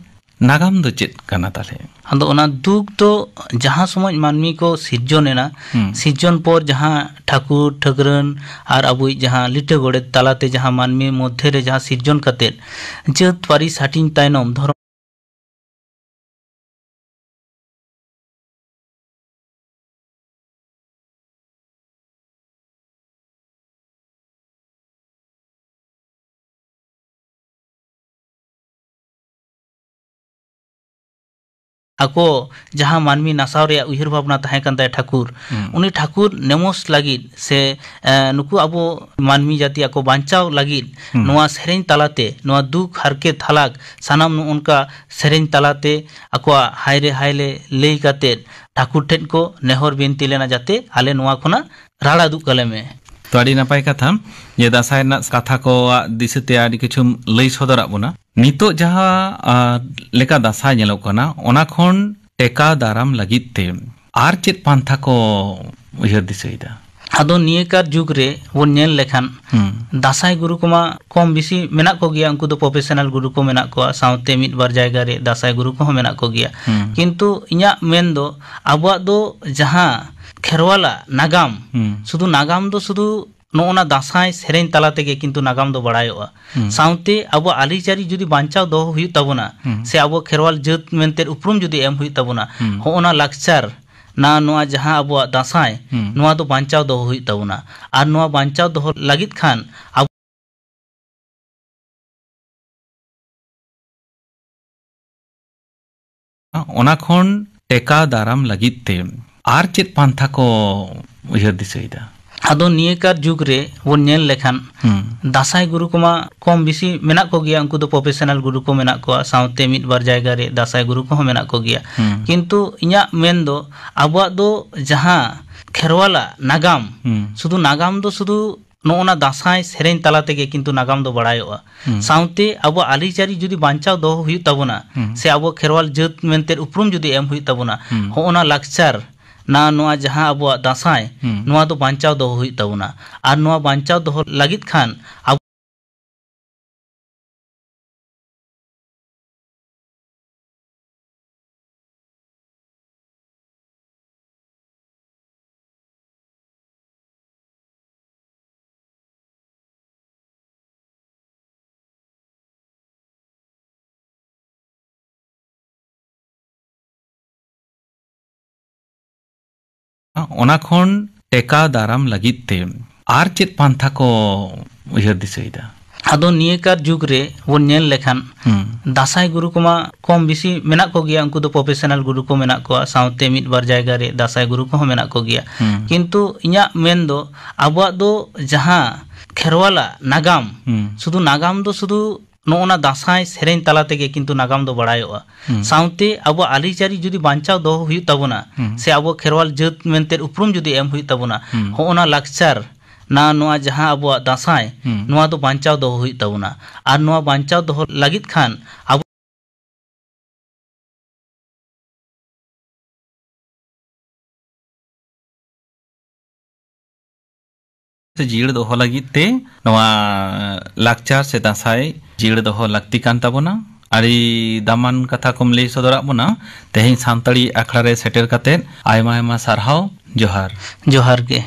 ᱱᱟᱜᱟᱢ ᱫᱚ ᱪᱮᱫ ᱠᱟᱱᱟ ᱛᱟᱦᱞᱮ? ᱟᱫᱚ ᱚᱱᱟ ᱫᱩᱠ ᱫᱚ ᱡᱟᱦᱟᱸ ᱥᱚᱢᱚᱭ ᱢᱟᱹᱱᱢᱤ ᱠᱚ ᱥᱤᱨᱡᱚᱱ ᱮᱱᱟ, ᱦᱩᱸ᱾ ᱥᱤᱨᱡᱚᱱ ᱯᱚᱨ ᱡᱟᱦᱟᱸ ᱴᱷᱟᱹᱠᱩᱨ ᱴᱷᱟᱹᱠᱨᱟᱹᱱ ᱟᱨ ᱟᱵᱚᱭᱤᱡ ᱡᱟᱦᱟᱸ ᱞᱤᱴᱟᱹ ᱜᱚᱰᱮᱛ ᱛᱟᱞᱟᱛᱮ ᱡᱟᱦᱟᱸ ᱢᱟᱹᱱᱢᱤ ᱢᱚᱫᱽᱫᱷᱮ ᱨᱮ ᱡᱟᱦᱟᱸ ᱥᱤᱨᱡᱚᱱ ᱠᱟᱛᱮᱫ ᱡᱟᱹᱛ ᱯᱟᱹᱨᱤᱥ ᱦᱟᱹᱴᱤᱧ ᱛᱟᱭᱱᱚᱢ ᱫᱷᱚᱨᱚᱢ ᱟᱠᱚ ᱡᱟᱦᱟᱸ ᱢᱟᱹᱱᱢᱤ ᱱᱟᱥᱟᱣ ᱨᱮᱭᱟᱜ ᱩᱭᱦᱟᱹᱨ ᱵᱷᱟᱵᱽᱱᱟ ᱛᱟᱦᱮᱸ ᱠᱟᱱ ᱛᱟᱭᱟ ᱴᱷᱟᱹᱠᱩᱨ, ᱦᱩᱸ᱾ ᱩᱱᱤ ᱴᱷᱟᱹᱠᱩᱨ ᱱᱮᱢᱚᱥ ᱞᱟᱹᱜᱤᱫ ᱥᱮ, ᱮ, ᱱᱩᱠᱩ ᱟᱵᱚ ᱢᱟᱹᱱᱢᱤ ᱡᱟᱹᱛᱤ ᱟᱠᱚ ᱵᱟᱧᱪᱟᱣ ᱞᱟᱹᱜᱤᱫ ᱦᱩᱸ᱾ ᱱᱚᱣᱟ ᱥᱮᱨᱮᱧ ᱛᱟᱞᱟᱛᱮ, ᱱᱚᱣᱟ ᱫᱩᱠ ᱦᱟᱨᱠᱮᱛ ᱦᱟᱞᱟᱠ ᱥᱟᱱᱟᱢ ᱱᱚᱜᱼᱚ ᱱᱚᱝᱠᱟ ᱥᱮᱨᱮᱧ ᱛᱟᱞᱟᱛᱮ ᱟᱠᱚᱣᱟᱜ ᱦᱟᱭᱨᱮ ᱦᱟᱭᱞᱮ ᱞᱟᱹᱭ ᱠᱟᱛᱮᱫ ᱴᱷᱟᱹᱠᱩᱨ ᱴᱷᱮᱱ ᱠᱚ ᱱᱮᱦᱚᱨ ᱵᱤᱱᱛᱤ ᱞᱮᱱᱟ, ᱡᱟᱛᱮ ᱟᱞᱮ ᱱᱚᱣᱟ ᱠᱷᱚᱱᱟᱜ ᱨᱟᱲᱟ ᱫᱩᱜ ᱠᱟᱞᱮ ᱢᱮ᱾ ᱛᱚ, ᱟᱹᱰᱤ ᱱᱟᱯᱟᱭ ᱠᱟᱛᱷᱟ ᱡᱮ ᱫᱟᱸᱥᱟᱭ ᱨᱮᱱᱟᱜ ᱠᱟᱛᱷᱟ ᱠᱚᱣᱟᱜ ᱫᱤᱥᱟᱹᱛᱮ ᱟᱹᱰᱤ ᱠᱤᱪᱷᱩᱢ ᱞᱟᱹᱭ ᱥᱚᱫᱚᱨᱟᱜ ᱵᱚᱱᱟ᱾ ᱱᱤᱛᱚᱜ ᱡᱟᱦᱟᱸ, ᱟ, ᱞᱮᱠᱟ ᱫᱟᱸᱥᱟᱭ ᱧᱮᱞᱚᱜ ᱠᱟᱱᱟ, ᱚᱱᱟ ᱠᱷᱚᱱ ᱴᱮᱠᱟᱣ ᱫᱟᱨᱟᱢ ᱞᱟᱹᱜᱤᱫ ᱛᱮ ᱟᱨ ᱪᱮᱫ ᱯᱟᱱᱛᱷᱟ ᱠᱚ ᱩᱭᱦᱟᱹᱨ ᱫᱤᱥᱟᱹᱭᱮᱫᱟ? ᱟᱫᱚ ᱱᱤᱭᱟᱹᱠᱟᱨ ᱡᱩᱜᱽ ᱨᱮ ᱵᱚᱱ ᱧᱮᱞ ᱞᱮᱠᱷᱟᱱ ᱦᱩᱸ᱾ ᱫᱟᱸᱥᱟᱭ ᱜᱩᱨᱩ ᱠᱚᱢᱟ ᱠᱚᱢ ᱵᱮᱥᱤ ᱢᱮᱱᱟᱜ ᱠᱚᱜᱮᱭᱟ, ᱩᱱᱠᱩ ᱫᱚ ᱯᱨᱚᱯᱷᱮᱥᱚᱱᱟᱞ ᱜᱩᱨᱩ ᱠᱚ ᱢᱮᱱᱟᱜ ᱠᱚᱣᱟ, ᱥᱟᱶᱛᱮ ᱢᱤᱫ ᱵᱟᱨ ᱡᱟᱭᱜᱟ ᱨᱮ ᱫᱟᱸᱥᱟᱭ ᱜᱩᱨᱩ ᱠᱚᱦᱚᱸ ᱢᱮᱱᱟᱜ ᱠᱚᱜᱮᱭᱟ᱾ ᱦᱩᱸ᱾ ᱠᱤᱱᱛᱩ ᱤᱧᱟᱹᱜ ᱢᱮᱱ ᱫᱚ ᱟᱵᱚᱣᱟᱜ ᱫᱚ ᱡᱟᱦᱟᱸ ᱠᱷᱮᱨᱣᱟᱞᱟᱜ ᱱᱟᱜᱟᱢ, ᱦᱩᱸ᱾ ᱥᱩᱫᱷᱩ ᱱᱟᱜᱟᱢ ᱫᱚ ᱥᱩᱫᱷᱩ ᱱᱚᱜᱼᱚ ᱱᱟ ᱫᱟᱸᱥᱟᱭ ᱥᱮᱨᱮᱧ ᱛᱟᱞᱟ ᱛᱮᱜᱮ ᱠᱤᱱᱛᱩ ᱱᱟᱜᱟᱢ ᱫᱚ ᱵᱟᱲᱟᱭᱚᱜᱼᱟ᱾ ᱦᱩᱸ᱾ ᱥᱟᱶᱛᱮ ᱟᱵᱚᱣᱟᱜ ᱟᱹᱨᱤᱪᱟᱹᱞᱤ ᱡᱩᱫᱤ ᱵᱟᱧᱪᱟᱣ ᱫᱚᱦᱚ ᱦᱩᱭᱩᱜ ᱛᱟᱵᱚᱱᱟ, ᱦᱩᱸ᱾ ᱥᱮ ᱟᱵᱚ ᱠᱷᱮᱨᱣᱟᱞ ᱡᱟᱹᱛ ᱢᱮᱱᱛᱮ ᱩᱯᱨᱩᱢ ᱡᱩᱫᱤ ᱮᱢ ᱦᱩᱭᱩᱜ ᱛᱟᱵᱚᱱᱟ, ᱦᱩᱸ᱾ ᱦᱚᱸᱜᱼᱚ ᱱᱟ ᱞᱟᱠᱪᱟᱨ ᱱᱟ ᱱᱚᱣᱟ ᱡᱟᱦᱟᱸ ᱟᱵᱚᱣᱟᱜ ᱫᱟᱸᱥᱟᱭ, ᱦᱩᱸ᱾ ᱱᱚᱣᱟ ᱫᱚ ᱵᱟᱧᱪᱟᱣ ᱫᱚᱦᱚ ᱦᱩᱭᱩᱜ ᱛᱟᱵᱚᱱᱟ᱾ ᱟᱨ ᱱᱚᱣᱟ ᱵᱟᱧᱪᱟᱣ ᱫᱚᱦᱚ ᱞᱟᱹᱜᱤᱫ ᱠᱷᱟᱱ ᱟᱵᱚ ᱚᱱᱟ ᱠᱷᱚᱱ ᱴᱮᱠᱟᱣ ᱫᱟᱨᱟᱢ ᱞᱟᱹᱜᱤᱫ ᱛᱮ ᱟᱨ ᱪᱮᱫ ᱯᱟᱱᱛᱷᱟ ᱠᱚ ᱩᱭᱦᱟᱹᱨ ᱫᱤᱥᱟᱹᱭᱮᱫᱟ? ᱟᱫᱚ ᱱᱤᱭᱟᱹᱠᱟᱨ ᱡᱩᱜᱽ ᱨᱮ ᱵᱚᱱ ᱧᱮᱞ ᱞᱮᱠᱷᱟᱱ, ᱦᱩᱸ᱾ ᱫᱟᱸᱥᱟᱭ ᱜᱩᱨᱩ ᱠᱚᱢᱟ ᱠᱚᱢ ᱵᱮᱥᱤ ᱢᱮᱱᱟᱜ ᱠᱚᱜᱮᱭᱟ, ᱩᱱᱠᱩ ᱫᱚ ᱯᱨᱚᱯᱷᱮᱥᱚᱱᱟᱞ ᱜᱩᱨᱩ ᱠᱚ ᱢᱮᱱᱟᱜ ᱠᱚᱣᱟ, ᱥᱟᱶᱛᱮ ᱢᱤᱫ ᱵᱟᱨ ᱡᱟᱭᱜᱟ ᱨᱮ ᱫᱟᱸᱥᱟᱭ ᱜᱩᱨᱩ ᱠᱚᱦᱚᱸ ᱢᱮᱱᱟᱜ ᱠᱚᱜᱮᱭᱟ᱾ ᱦᱩᱸ᱾ ᱠᱤᱱᱛᱩ ᱤᱧᱟᱹᱜ ᱢᱮᱱ ᱫᱚ, ᱟᱵᱚᱣᱟᱜ ᱫᱚ ᱡᱟᱦᱟᱸ ᱠᱷᱮᱨᱣᱟᱞᱟᱜ ᱱᱟᱜᱟᱢ, ᱦᱩᱸ᱾ ᱥᱩᱫᱷᱩ ᱱᱟᱜᱟᱢ ᱫᱚ ᱥᱩᱫᱷᱩ ᱱᱚᱜᱼᱚ ᱱᱟ ᱫᱟᱸᱥᱟᱭ ᱥᱮᱨᱮᱧ ᱛᱟᱞᱟ ᱛᱮᱜᱮ ᱠᱤᱱᱛᱩ ᱱᱟᱜᱟᱢ ᱫᱚ ᱵᱟᱲᱟᱭᱚᱜᱼᱟ᱾ ᱦᱩᱸ᱾ ᱥᱟᱶᱛᱮ ᱟᱵᱚᱣᱟᱜ ᱟᱹᱨᱤᱪᱟᱹᱞᱤ ᱡᱩᱫᱤ ᱵᱟᱧᱪᱟᱣ ᱫᱚᱦᱚ ᱦᱩᱭᱩᱜ ᱛᱟᱵᱚᱱᱟ, ᱦᱩᱸ᱾ ᱥᱮ ᱟᱵᱚ ᱠᱷᱮᱨᱣᱟᱞ ᱡᱟᱹᱛ ᱢᱮᱱᱛᱮ ᱩᱯᱨᱩᱢ ᱡᱩᱫᱤ ᱮᱢ ᱦᱩᱭᱩᱜ ᱛᱟᱵᱚᱱᱟ, ᱦᱩᱸ᱾ ᱦᱚᱸᱜᱼᱚ ᱱᱟ ᱞᱟᱠᱪᱟᱨ ᱱᱟ ᱱᱚᱣᱟ ᱡᱟᱦᱟᱸ ᱟᱵᱚᱣᱟᱜ ᱫᱟᱸᱥᱟᱭ, ᱦᱩᱸ᱾ ᱱᱚᱣᱟ ᱫᱚ ᱵᱟᱧᱪᱟᱣ ᱫᱚᱦᱚ ᱦᱩᱭᱩᱜ ᱛᱟᱵᱚᱱᱟ᱾ ᱟᱨ ᱱᱚᱣᱟ ᱵᱟᱧᱪᱟᱣ ᱫᱚᱦᱚ ᱞᱟᱹᱜᱤᱫ ᱠᱷᱟᱱ ᱟᱵᱚ ᱚᱱᱟ ᱠᱷᱚᱱ ᱴᱮᱠᱟᱣ ᱫᱟᱨᱟᱢ ᱞᱟᱹᱜᱤᱫ ᱛᱮ ᱟᱨ ᱪᱮᱫ ᱯᱟᱱᱛᱷᱟ ᱠᱚ ᱩᱭᱦᱟᱹᱨ ᱫᱤᱥᱟᱹᱭᱮᱫᱟ? ᱟᱫᱚ ᱱᱤᱭᱟᱹᱠᱟᱨ ᱡᱩᱜᱽ ᱨᱮ ᱵᱚᱱ ᱧᱮᱞ ᱞᱮᱠᱷᱟᱱ, ᱦᱩᱸ᱾ ᱫᱟᱸᱥᱟᱭ ᱜᱩᱨᱩ ᱠᱚᱢᱟ ᱠᱚᱢ ᱵᱮᱥᱤ ᱢᱮᱱᱟᱜ ᱠᱚᱜᱮᱭᱟ, ᱩᱱᱠᱩ ᱫᱚ ᱯᱨᱚᱯᱷᱮᱥᱚᱱᱟᱞ ᱜᱩᱨᱩ ᱠᱚ ᱢᱮᱱᱟᱜ ᱠᱚᱣᱟ, ᱥᱟᱶᱛᱮ ᱢᱤᱫ ᱵᱟᱨ ᱡᱟᱭᱜᱟ ᱨᱮ ᱫᱟᱸᱥᱟᱭ ᱜᱩᱨᱩ ᱠᱚᱦᱚᱸ ᱢᱮᱱᱟᱜ ᱠᱚᱜᱮᱭᱟ᱾ ᱦᱩᱸ᱾ ᱠᱤᱱᱛᱩ ᱤᱧᱟᱹᱜ ᱢᱮᱱ ᱫᱚ, ᱟᱵᱚᱣᱟᱜ ᱫᱚ ᱡᱟᱦᱟᱸ ᱠᱷᱮᱨᱣᱟᱞᱟᱜ ᱱᱟᱜᱟᱢ, ᱦᱩᱸ᱾ ᱥᱩᱫᱷᱩ ᱱᱟᱜᱟᱢ ᱫᱚ ᱥᱩᱫᱷᱩ ᱱᱚᱜᱼᱚ ᱱᱟ ᱫᱟᱸᱥᱟᱭ ᱥᱮᱨᱮᱧ ᱛᱟᱞᱟ ᱛᱮᱜᱮ ᱠᱤᱱᱛᱩ ᱱᱟᱜᱟᱢ ᱫᱚ ᱵᱟᱲᱟᱭᱚᱜᱼᱟ᱾ ᱦᱩᱸ᱾ ᱥᱟᱶᱛᱮ ᱟᱵᱚᱣᱟᱜ ᱟᱹᱨᱤᱪᱟᱹᱞᱤ ᱡᱩᱫᱤ ᱵᱟᱧᱪᱟᱣ ᱫᱚᱦᱚ ᱦᱩᱭᱩᱜ ᱛᱟᱵᱚᱱᱟ, ᱦᱩᱸ᱾ ᱥᱮ ᱟᱵᱚ ᱠᱷᱮᱨᱣᱟᱞ ᱡᱟᱹᱛ ᱢᱮᱱᱛᱮ ᱩᱯᱨᱩᱢ ᱡᱩᱫᱤ ᱮᱢ ᱦᱩᱭᱩᱜ ᱛᱟᱵᱚᱱᱟ, ᱦᱩᱸ᱾ ᱦᱚᱸᱜᱼᱚ ᱱᱟ ᱞᱟᱠᱪᱟᱨ ᱱᱟ ᱱᱚᱣᱟ ᱡᱟᱦᱟᱸ ᱟᱵᱚᱣᱟᱜ ᱫᱟᱸᱥᱟᱭ, ᱦᱩᱸ᱾ ᱱᱚᱣᱟ ᱫᱚ ᱵᱟᱧᱪᱟᱣ ᱫᱚᱦᱚ ᱦᱩᱭᱩᱜ ᱛᱟᱵᱚᱱᱟ᱾ ᱟᱨ ᱱᱚᱣᱟ ᱵᱟᱧᱪᱟᱣ ᱫᱚᱦᱚ ᱞᱟᱹᱜᱤᱫ ᱠᱷᱟᱱ ᱟᱵᱚ ᱥᱮ ᱡᱤᱭᱟᱹᱲ ᱫᱚᱦᱚ ᱞᱟᱹᱜᱤᱫ ᱛᱮ ᱱᱚᱣᱟ ᱞᱟᱠᱪᱟᱨ ᱥᱮ ᱫᱟᱸᱥᱟᱭ ᱡᱤᱭᱟᱹᱲ ᱫᱚᱦᱚ ᱞᱟᱹᱠᱛᱤ ᱠᱟᱱ ᱛᱟᱵᱚᱱᱟ᱾ ᱟᱹᱰᱤ ᱫᱟᱢᱟᱱ ᱠᱟᱛᱷᱟ ᱠᱚᱢ ᱞᱟᱹᱭ ᱥᱚᱫᱚᱨᱟᱜ ᱵᱚᱱᱟ᱾ ᱛᱮᱦᱮᱧ ᱥᱟᱱᱛᱟᱲᱤ ᱟᱠᱷᱲᱟ ᱨᱮ ᱥᱮᱴᱮᱨ ᱠᱟᱛᱮ ᱟᱭᱢᱟ ᱟᱭᱢᱟ ᱥᱟᱨᱦᱟᱣ᱾ ᱡᱚᱦᱟᱨ᱾ ᱡᱚᱦᱟᱨ ᱜᱮ᱾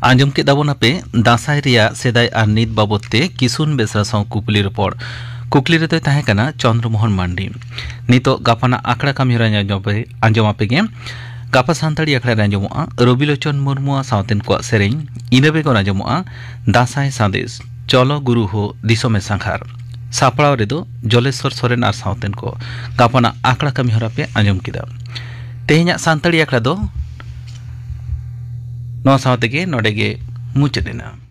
ᱟᱸᱡᱚᱢ ᱠᱮᱫ ᱫᱟᱵᱚᱱ ᱟᱯᱮ ᱫᱟᱸᱥᱟᱭ ᱨᱮᱭᱟᱜ ᱥᱮᱫᱟᱭ ᱟᱨ ᱱᱤᱛ ᱵᱟᱵᱚᱛ ᱛᱮ ᱠᱤᱥᱩᱱ ᱵᱮᱥᱨᱟ ᱥᱟᱶ ᱠᱩᱠᱞᱤ ᱨᱚᱯᱚᱲ᱾ ᱠᱩᱠᱞᱤ ᱨᱮᱫᱚᱭ ᱛᱟᱦᱮᱸ ᱠᱟᱱᱟ ᱪᱚᱱᱫᱨᱚ ᱢᱳᱦᱚᱱ ᱢᱟᱱᱰᱤ᱾ ᱱᱤᱛᱚᱜ ᱜᱟᱯᱟᱱᱟᱜ ᱟᱠᱷᱲᱟ ᱠᱟᱹᱢᱤ ᱦᱚᱨᱟ ᱟᱸᱡᱚᱢ ᱟᱯᱮ, ᱟᱸᱡᱚᱢ ᱟᱯᱮ ᱜᱮ᱾ ᱜᱟᱯᱟ ᱥᱟᱱᱛᱟᱲᱤ ᱟᱠᱷᱲᱟ ᱨᱮ ᱟᱸᱡᱚᱢᱚᱜᱼᱟ ᱨᱚᱵᱤᱞᱳᱪᱚᱱ ᱢᱩᱨᱢᱩ ᱟᱨ ᱥᱟᱶᱛᱮᱱ ᱠᱚᱣᱟᱜ ᱥᱮᱨᱮᱧ᱾ ᱤᱱᱟᱹ ᱵᱮᱜᱚᱨ ᱟᱸᱡᱚᱢᱚᱜᱼᱟ ᱫᱟᱸᱥᱟᱭ ᱥᱟᱸᱫᱮᱥ, ᱪᱚᱞᱚ ᱜᱩᱨᱩ ᱦᱳ ᱫᱤᱥᱚᱢᱮ ᱥᱟᱸᱜᱷᱟᱨ᱾ ᱥᱟᱯᱲᱟᱣ ᱨᱮᱫᱚ ᱡᱚᱞᱮᱥᱣᱚᱨ ᱥᱚᱨᱮᱱ ᱟᱨ ᱥᱟᱶᱛᱮᱱ ᱠᱚ᱾ ᱜᱟᱯᱟᱱᱟᱜ ᱟᱠᱷᱲᱟ ᱠᱟᱹᱢᱤ ᱦᱚᱨᱟ ᱯᱮ ᱟᱸᱡᱚᱢ ᱠᱮᱫᱟ᱾ ᱛᱮᱦᱮᱧᱟᱜ ᱥᱟᱱᱛᱟᱲᱤ ᱟᱠᱷᱲᱟ ᱫᱚ ᱱᱚᱣᱟ ᱥᱟᱶ ᱛᱮᱜᱮ ᱱᱚᱰᱮ ᱜᱮ ᱢᱩᱪᱟᱹᱫ ᱮᱱᱟ᱾